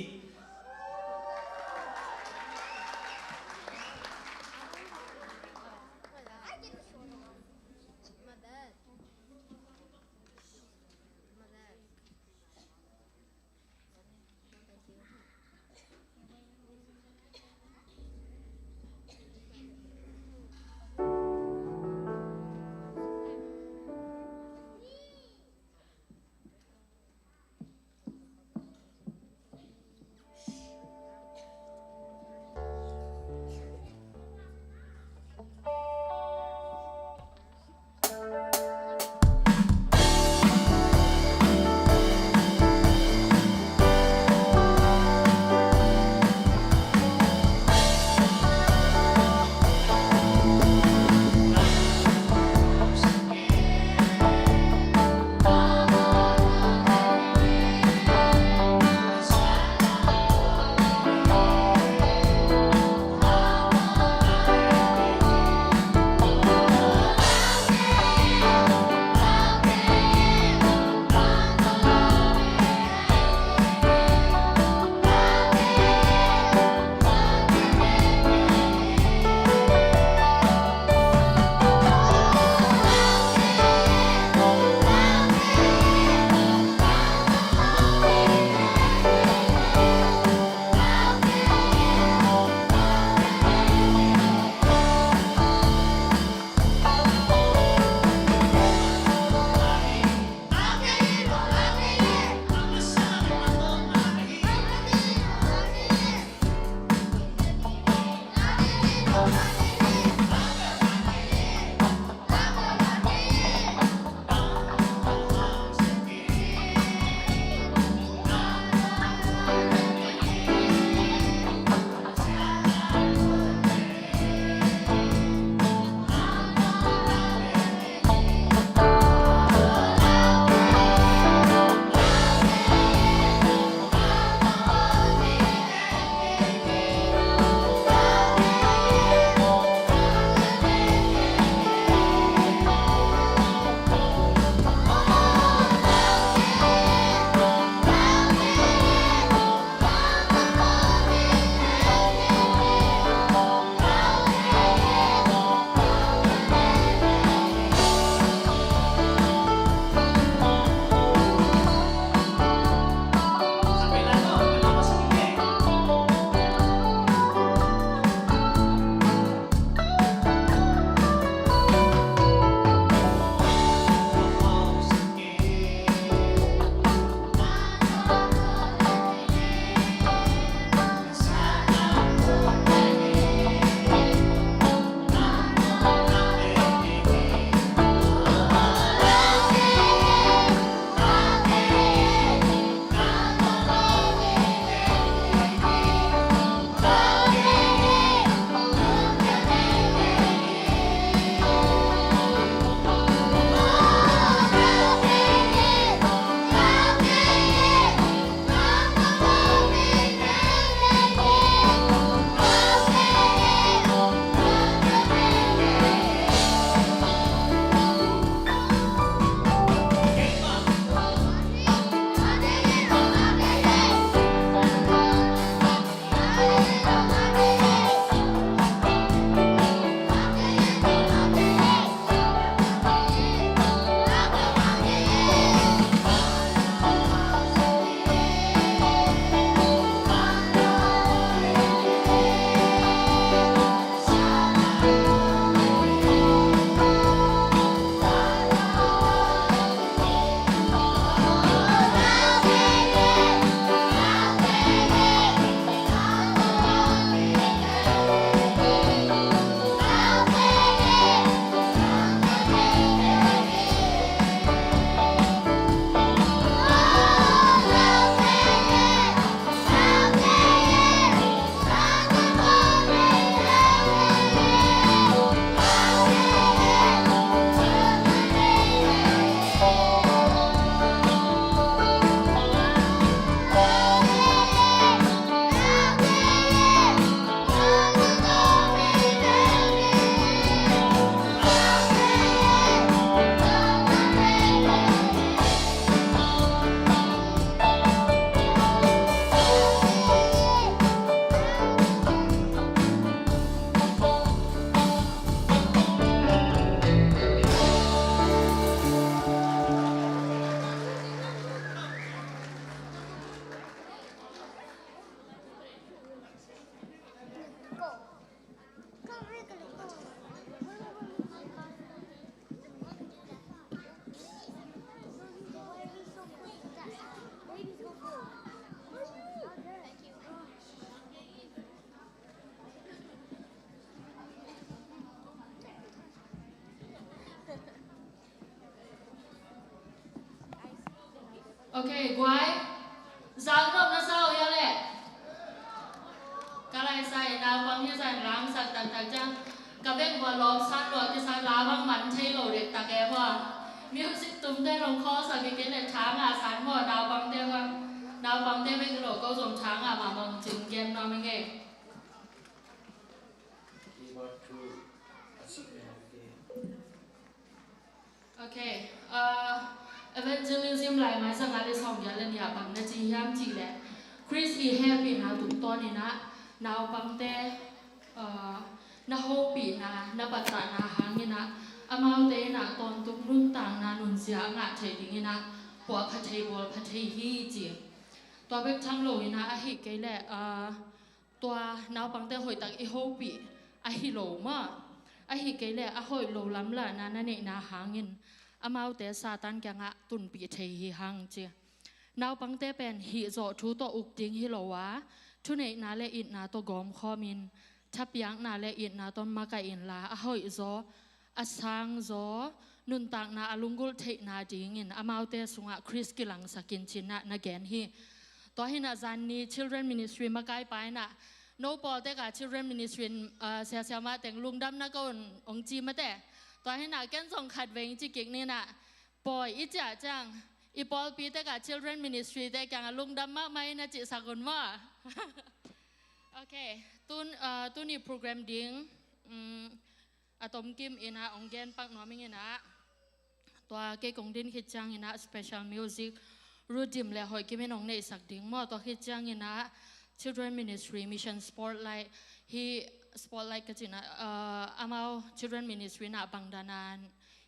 Ok, guai. Zang nop na sa uh hia leh? Ka lai sa in naupang hi zan lam sak taktak ciang ka veng vua lawp san lua kisa la bang man thei lo dek tak e vua. Music tumte nong khawl sak kik in le thang a san vua naupangte vang. Naupangte veng lo ko zong thang a mamang cing gen nuam ing e. Keyboard tu a sik ne. Ok, uh, evangelism lai mai sanga le sawm giat le nih ah bang na ci hiam cih leh Khrist i hehpihna tungtawn in ah naupangte, uh, na hopihna, na pattahna hangin ah amaute in ah tawntung nuntakna nunzia a ngah theih dingin ah puahpha thei, bawlpha thei hi ci. Tua bek tham lo in ah ahih kei leh, uh, tua naupangte hoihtak i hopih ahi lo maw? Ahih kei leh a hoih lo lamlahna na neihna hangin amaute Satan kiangah tunpih thei hi hang ci. Naupangte pen hih zawh thu tawh uk ding hi lo a, thuneihna le itna tawh gawmkhawmin thapiakna le itna tawh makaih inla a hoihzaw a sangzaw nuntakna a lunggulh theihna dingin amaute sungah Khrist kilangsakin cinah na gen hi. Tua hinah zanni Children Ministry makaipa inah no pawlteka Children Ministry in, uh, siasia mah teng lungdamna ko un ong ci mate. Tua hinah ken zong khat veng ci kik ninah pawi i ciah ciang i pawlpi teka Children Ministry te kiangah lungdam mahmah ina cihsak un maw? Ok, tun, uh, tuni program ding, um, a tomkim inah ong gen pak nuam ing inah tua kei kong din khit ciang inah special music Rudim le Hoih Kim in ong neihsak ding maw? Tua khit ciang inah Children Ministry Mission Spotlight hi, Spotlight ka cinah, uh, amau Children Ministry inah bangdanan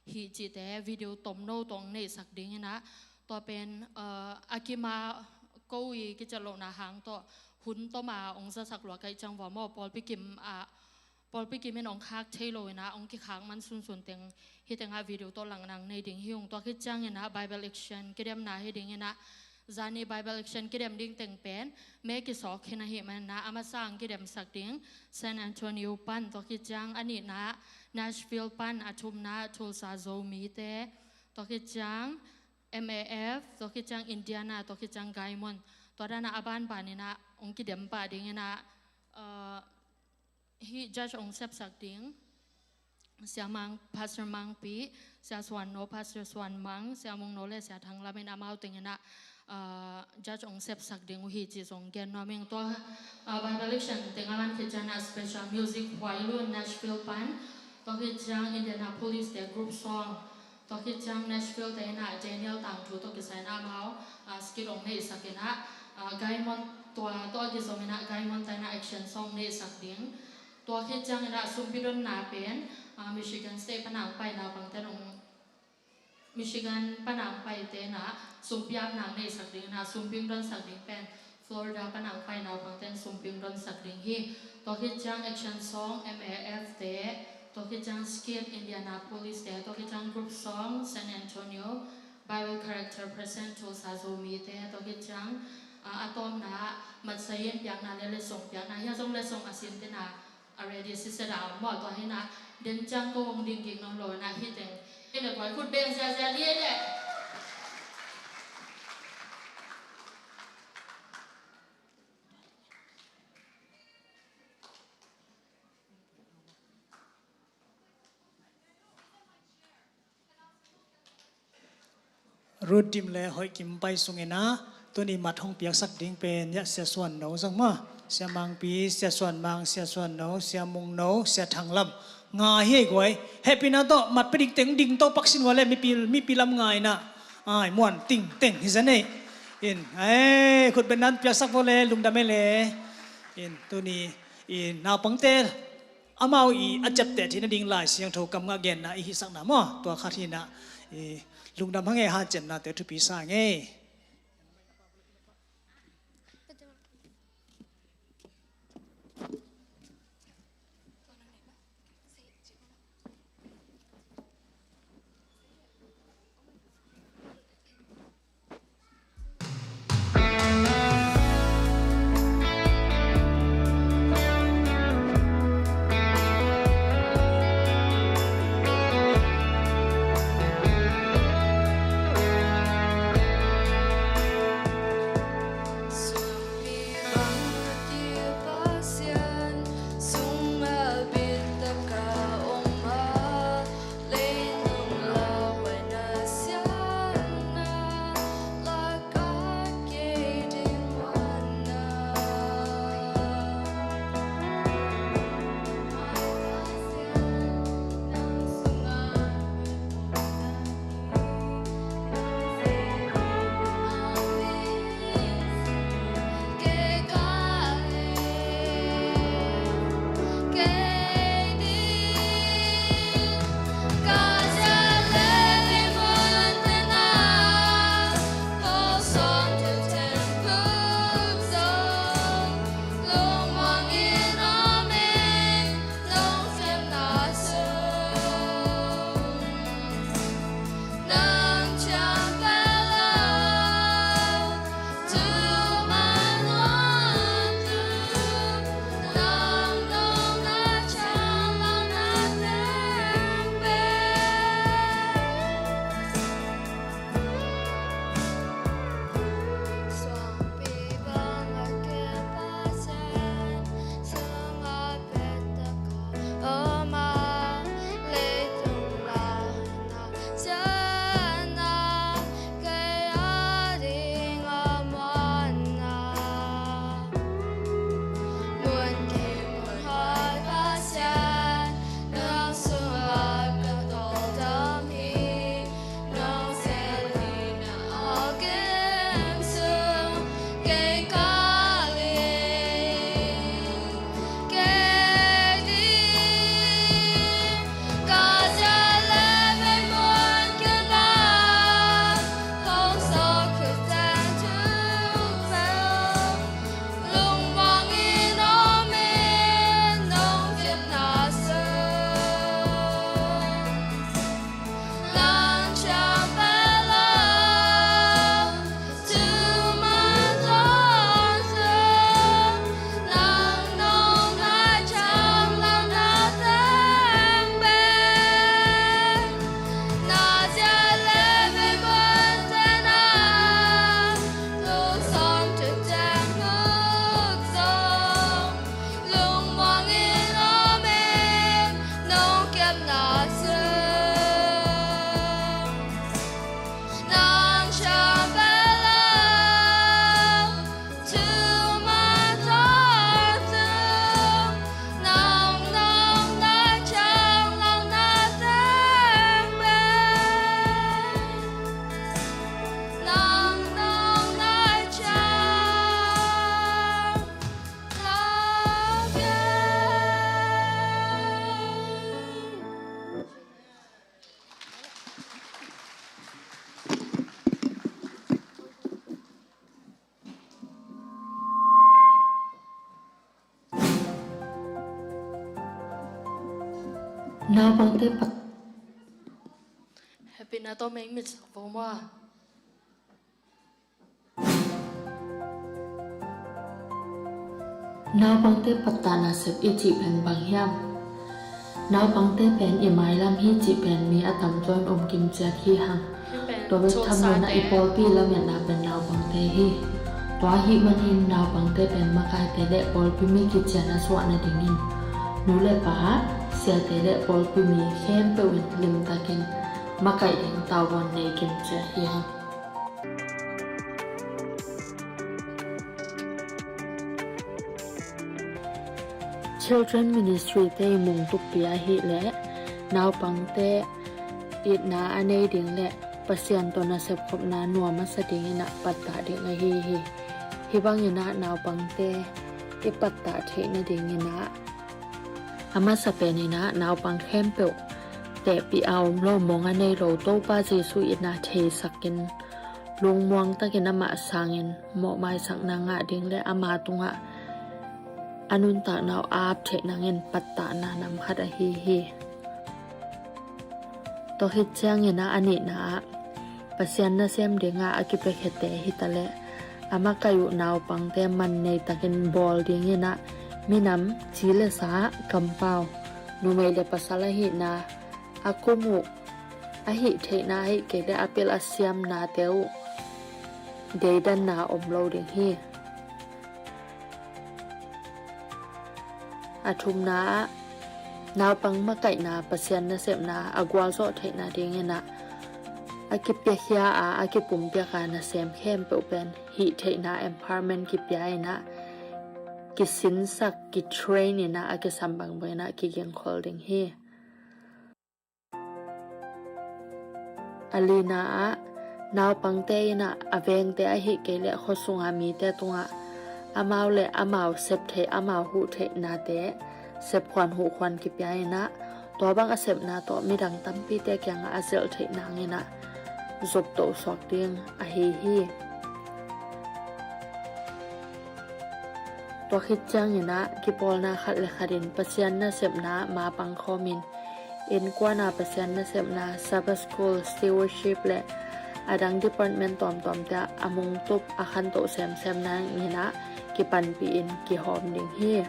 hi cihte video tomno tawh ong neihsak ding inah tua pen, uh, a kima ko i kiciat lohna hang tawh hun toma ong zasak lua kaih ciang vua maw? Pawlpi kim ah pawlpi kim in ong khak thei lo inah ong kikhak man sunsun teng hi tengah video tawh langna nei ding hi ung. Tua khit ciang inah Bible action kidemna hi ding inah zani Bible action kidem ding teng pen me kisawk khin ahih man inah a masa ang kidemsak ding San Antonio pan, tua khit ciang a nihna Nashville pan, a thumna Tulsa Zomite, tua khit ciang M A F, tua khit ciang Indiana, tua khit ciang Gaimon, tua dana a banban inah ong kidem pah ding inah, uh, hih judge ong sepsak ding Sia Mang, Pastor Mangpi, Sia Suan No, Pastor Suan Mang, Sia Mung No le Sia Thang Lam in amau teng inah, uh, judge ong sepsak ding uh hi cih zong gen nuam ing. Tua, uh, Bible action teng a man khit ciang inah special music Huai Lun Nashville pan, tua khit ciang Indianapolis te group song, tua khit ciang Nashville te inah Daniel Tangthu tawh kisai inah amau, ah, skit ong neihsak inah, ah, Gaimon tua tawh a kizom inah Gaimon ta inah action song neihsak ding. Tua khit ciang inah sumpi donna pen, ah, Michigan State pana ong pai naupangte ong, Michigan pana ong paite inah sumpi apna ong neihsak ding inah sumpi ong donsak ding pen Florida pana ong pai naupangten sumpi ong donsak ding hi. Tua khit ciang action song M A F te, tua khit ciang skit Indianapolis te, tua khit ciang group song San Antonio, Bible character present Tulsa Zomite, tua khit ciang, ah, a tawpna matsai in piakna le letsong piakna hi a zong letsong a sin tina a ready siset a om maw? Tua hinah den ciang ko hong ding kik nawn lo inah hi teng. Hi le koi khut beng ziazia li le. Rudim le Hoih Kim pai sung inah tuni mat hong piaksak ding pen iah Sia Suan No zong maw? Sia Mangpi, Sia Suan Mang, Sia Suan No, Sia Mung No, Sia Thang Lam nga hi ei guai. Hehpihna tawh mat pia ding teng ding tawh paksin vua le mipi, mipi lam nga inah ai muan ting teng hi zen ei. In ai khut beng nan piaksak vua le lungdam ei le. In tuni in naupangte amau i a ciapteh theihna ding Lai Siangtho kam ngah genna i hihsakna maw? Tua khat hinah i lungdam hang e, hanciamnate thupi sa ngei. Naupangte pat. Hehpihna tawh mei mitsak vo maw. Naupangte pattahna sep i cih pen bang hiam? Naupangte pen i mailam hi cih pen mi a tamzaw in um kimciat hi hang. Tua bek tham loin i pawlpi lametna pen naupangte hi. Tua ahih manin naupangte pen makaite le pawlpi mi kician a suah nadingin nu le pa, siate le pawlpi mi khempeuh in limtakin makaih ding tavuan nei kimciat hi hang. Children Ministry te i mungtukpi ahih leh naupangte itna a nei ding le Pasian tawh nasep khopna nuam a sa dingin ah pattah ding ahi hi. Hih bangin ah naupangte i pattah theih nadingin ah a masa pen in ah naupang khempeuh tehpih a om lo, mong a nei lo Topa Jesuh itna theisakin lungmuang takin amah sangin mawhmaisakna ngah ding le ama tungah a nuntakna uh a ap theih nangin pattahna nam khat ahi hi. Tua khit ciangin ah a nihna ah Pasian nasem dinga a kipiakhiate hi ta leh a makaih uh naupangte man nei takin bawl dingin ah minam, ci le sa, kampau, numei le pasal ahihna, a kum uh, a hih theihna ahih kei le a pil a siamnate uh deidanna om lo ding hi. A thumna ah naupang makaihna Pasian nasepna a gualzawh theihna dingin ah a kipiakhia a, a kipumpiak a nasem khempeuh pen hih theihna empowerment kipia in ah kisinsak, kitrain in ah a kisam bangbang in ah kigingkhol ding hi. A lina ah naupangte in ah a vengte ahih kei le khuasunga mite tungah amau le amau sep theih, amau huh theihnate sepkhuan huhkhuan kipia in ah tua bang a sepna tawh midang tampite kiangah a zelh theih nangin ah zoptoh suak ding ahi hi. Tua khit ciangin ah kipawlna khat le khatin Pasian nasepna mapang khawmin innkuana Pasian nasepna, Sabbath School, Stewardship le a dang department tuamtuamte ah a mungtup a khantoh semsem nangin ah kipanpih in kihawm ding hi.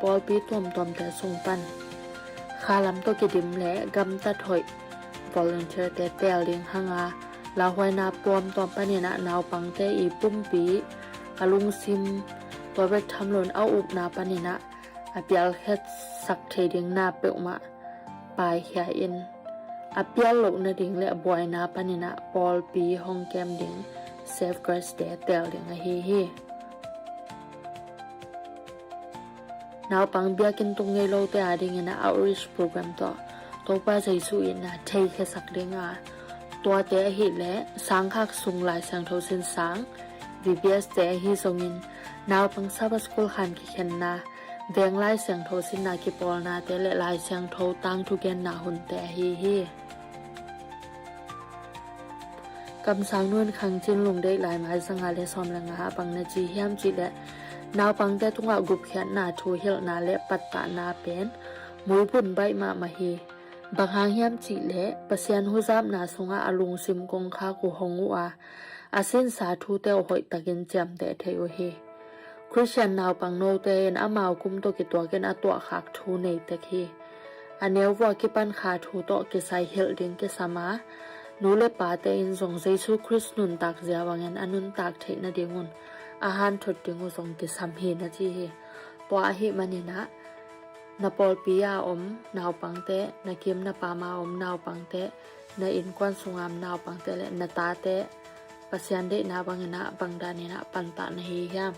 Pawlpi tuamtuamte sung pan khalam tawh kidim le gamtat hoih volunteerte teel ding hanga, lauhuaina tuamtuam panin ah naupangte i pumpi, a lungsim, tua bek tham loin a upna panin ah a pialkhiatsak thei ding na peuhmah paikhia in a pial loh nading le a buaina panin ah pawlpi hong kem ding Safe Grace te teel ding ahi hi. Naupang biakinn tung ngei lote adingin ah outreach program tawh Topa Jesuh itna theikhiasak dinga, tuate ahih leh sangkhak sung Lai Siangtho sinsang, V B S te ahi zongin naupang Sabbath School khan kikhenna, veng Lai Siangtho sinna kipawlnate le Lai Siangtho tangthu genna hunte ahi hi. Kamsang nun khangcin lungdeih lai mai zanga le sawm le nga ah bang na ci hiam cih leh naupangte tungah gupkhiatna thu hilhna le pattahna pen muibun baih mahmah hi. Bang hang hiam cih leh Pasian huzapna sungah a lungsim kongkhak uh hong uh a, a sinsa thute uh hoihtakin ciamteh thei uh hi. Khristian naupang note in amau kum tawh kituakin a tuahkhak thu nei tek hi. A neu vua kipan kha thu tawh kisai hilh ding kisam a, nu le pate in zong Jesu Khrist nuntak zia bangin a nuntak theih nadingun a hanthut ding uh zong kisam hi na ci hi. Tua ahih manin ah na pawlpi a om naupangte, na kim na pam a om naupangte, na innkuan sunga om naupangte le na tate Pasian deihna bangin ah bang danin ah pantah na hi hiam?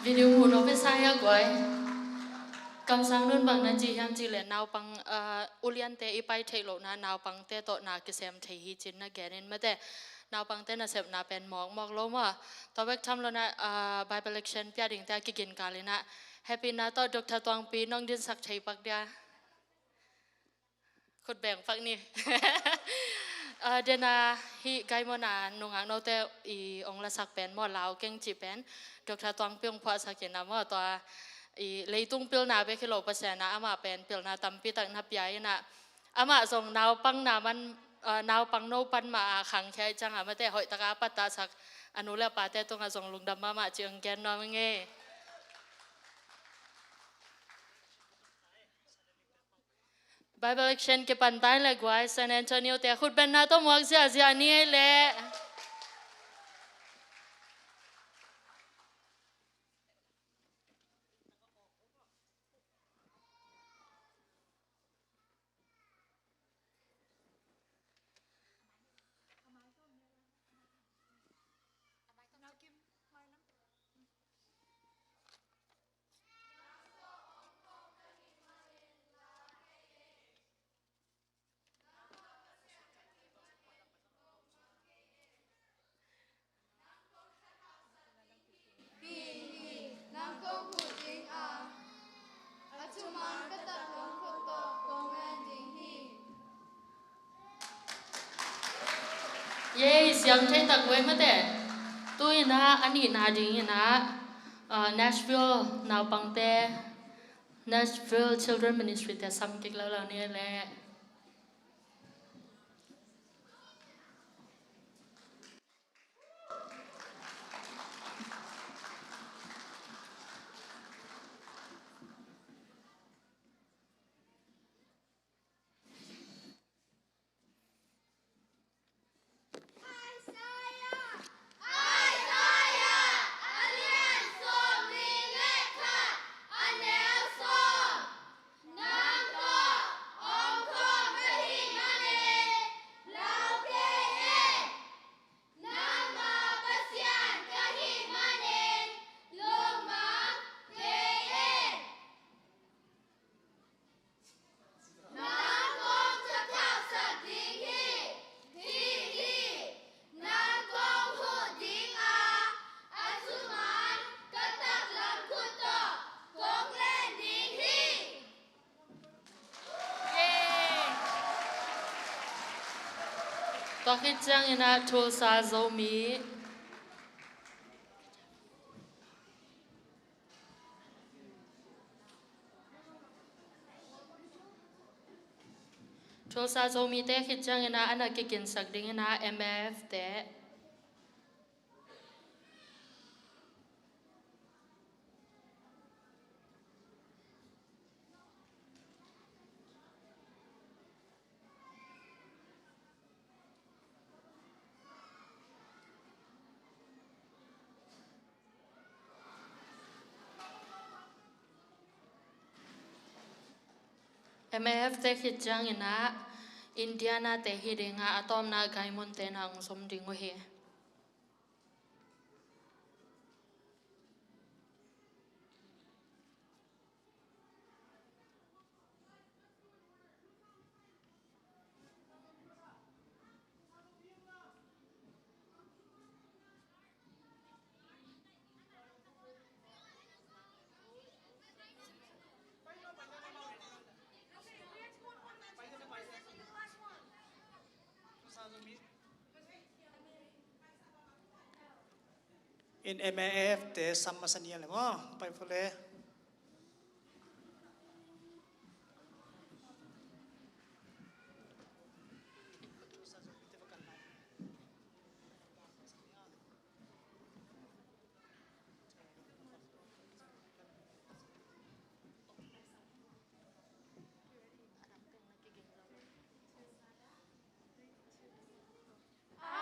Video mu lo ve sa ya guai. Kamsang nun bang na ci hiam cih leh naupang, ah, uliante i pai theih lohna naupangte tawh na kisem thei hi cin na genin mate. Naupangte nasepna pen mawkmawk lo maw. Tua bek tham loin ah, ah, Bible lecture pia dingte a kiginkal in ah hehpihna tawh Doctor Tuangpi nong dinsak thei pak dia. Khut beng pak ni. Ah, dena hih Gaimon a nungak note i ong lasak pen maw, Lau Keng cih pen Doctor Tuangpi ong phuahsak in a maw, tua i leitung pilna bek hi lo, Pasian a amah pen pilna tampi tak na pia in a, amah zong naupang na man, ah, naupang no pan mah a khangkhia ih ciang a, mate hoih taka a pattahsak a nu le a pate tungah zong lungdam mahmah cih ong gen nuam ing ei. Bible action kipan ta in le guai, San Antonio te khut benna tawh muak ziahziah ni ei leh. Hih, hih, nang kong huh ding a, a thuman ka taklong khut tawh kong len ding hi. Yei, siang thei tak uh ei mate. Tu in a, a nihna ding in a, ah, Nashville naupangte, Nashville Children Ministry te sam kik lo lo ni leh. Isaiah, Isaiah, a lian sawmli le khat, a neu sawm. Nang tawh ong khawm ka hih manin lau kei in. Nangmah Pasian ka hih manin lungmang kei in. Nang kong thakthaksak ding hi. Hih, hih, nang kong huh ding a, a thuman ka taklam khut tawh kong len ding hi. Tua khit ciangin a Tulsa Zomi. Tulsa Zomite khit ciangin a, a na kikinsak dingin a M F te. M F te khit ciangin a Indiana te hi ding a, a tawpna Gaimon te na ong zom ding uh hi. In M A F te sam masa ni a le maw, pai fo le.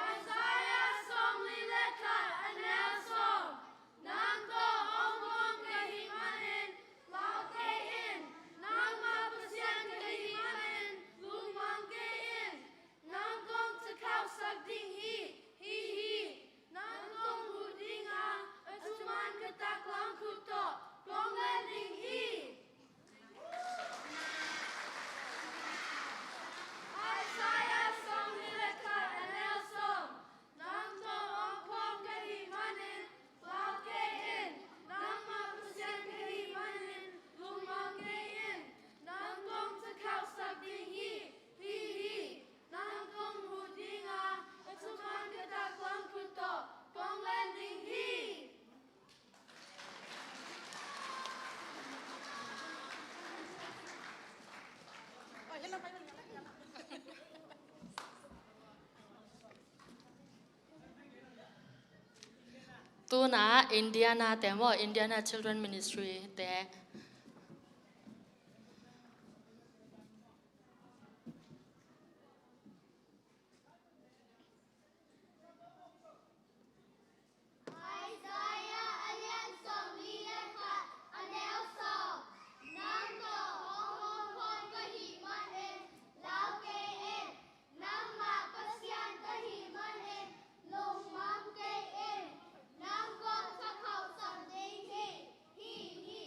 Isaiah sawmli le khat, a neu sawm. Nang tawh ong khawm ka hih Tuna Indiana te maw, Indiana Children Ministry te. Isaiah a lian sawmli le khat, a neu sawm. Nang tawh hong hawm khawm ka hih manin lau kei in. Nangmah Pasian ka hih manin lungmang kei in. Nang kong thakhauhsak ding hi, hi, hi.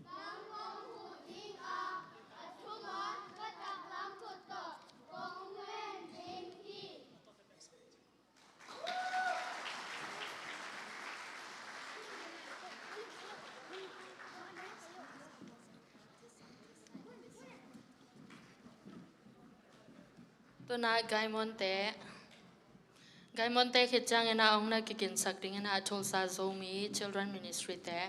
Nang kong huh ding a, a thuman ka taklam khut tawh kong len ding hi. Tuna Gaimonte, Gaimonte khit ciangin a hong na kikinsak dingin a Tulsa Zomi Children Ministry te.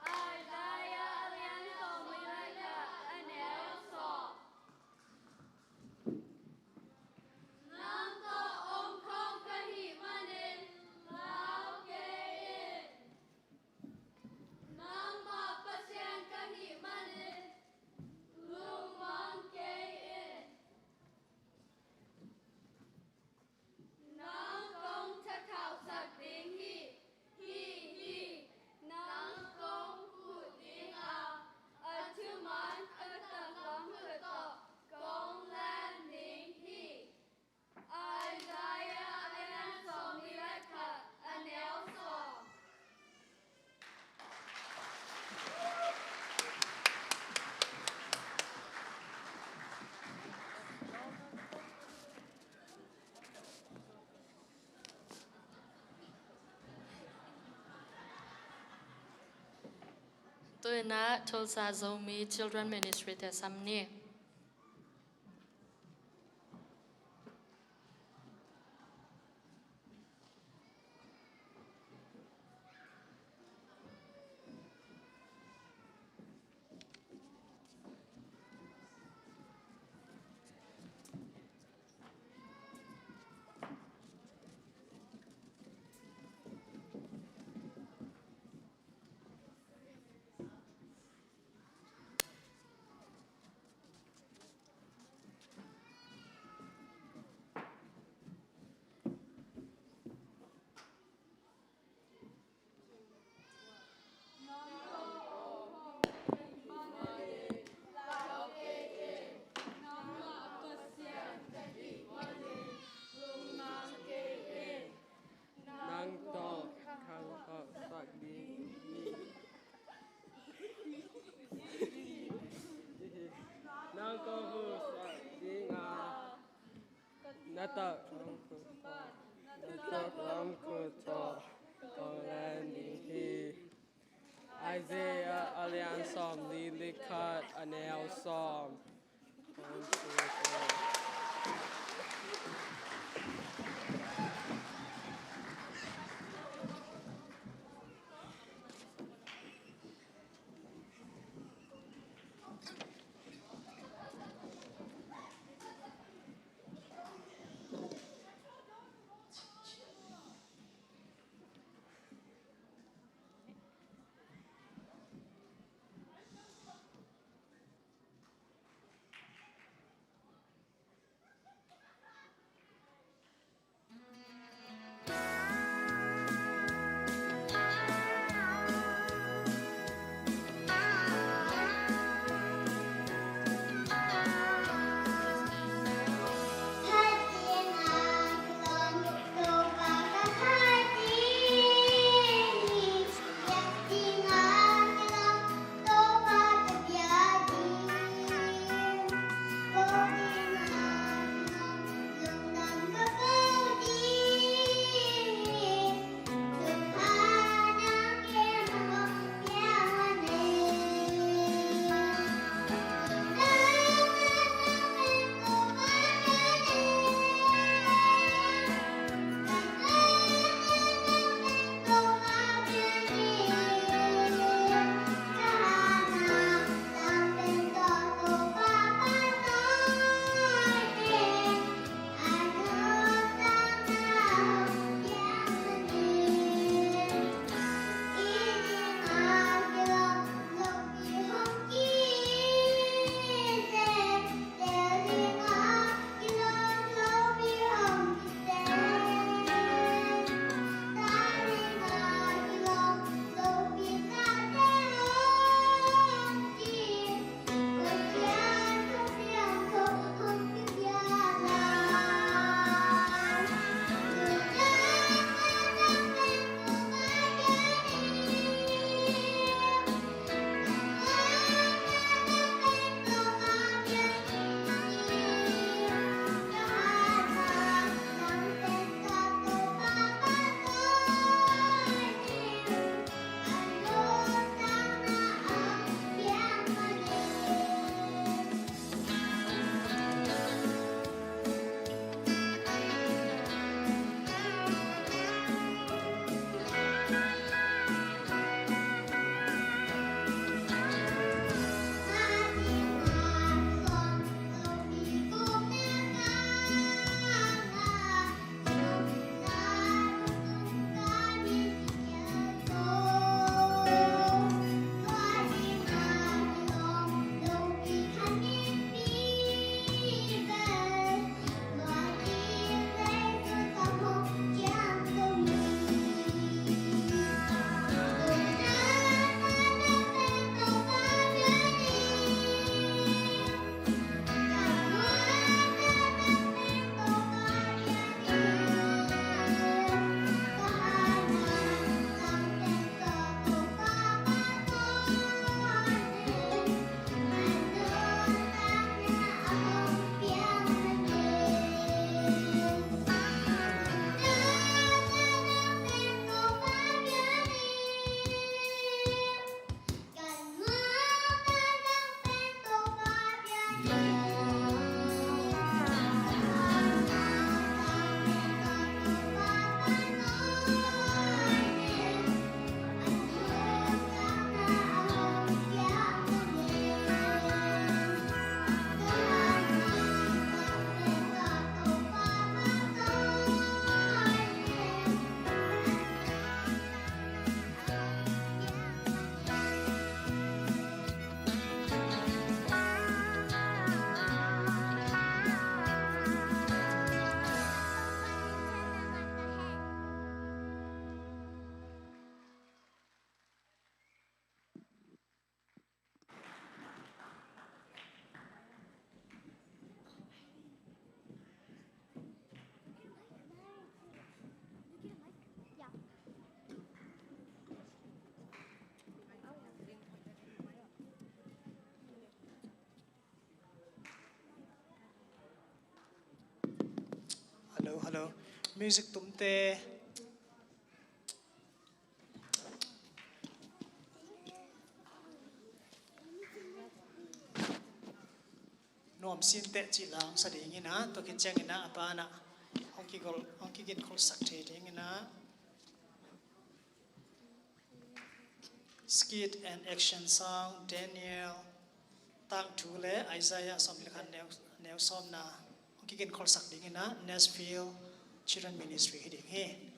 Isaiah a lian sawmli le khat, a neu sawm. Nang tawh om khawm ka hih manin lau kei in. Nangmah Pasian ka hih manin lungmang kei in. Nang kong thakhauhsak ding hi, hi, hi. Nang kong huh ding a, a thuman ka taklam khut tawh kong len ding hi. Isaiah a lian sawmli le khat, a neu sawm. Tu-in ah Tulsa Zomi Children Ministry te sam ni. Nang tawh kong thakhauhsak ding hi. Nang kong huhsak ding a, na taklam khut tawh, na taklam khut tawh kong len ding hi. Isaiah a lian sawmli le khat, a neu sawm. Hello, hello. Music tumte. Nuam sin teh cih la hong sa dingin ah, tua khit ciangin ah a banah hong kigol, hong kiginkholhsak thei dingin ah. Skit and action song, Daniel, tangthu le Isaiah sawm le khat neu, neu sawmna hong kiginkholhsak dingin ah Nashville Children Ministry hi ding hi.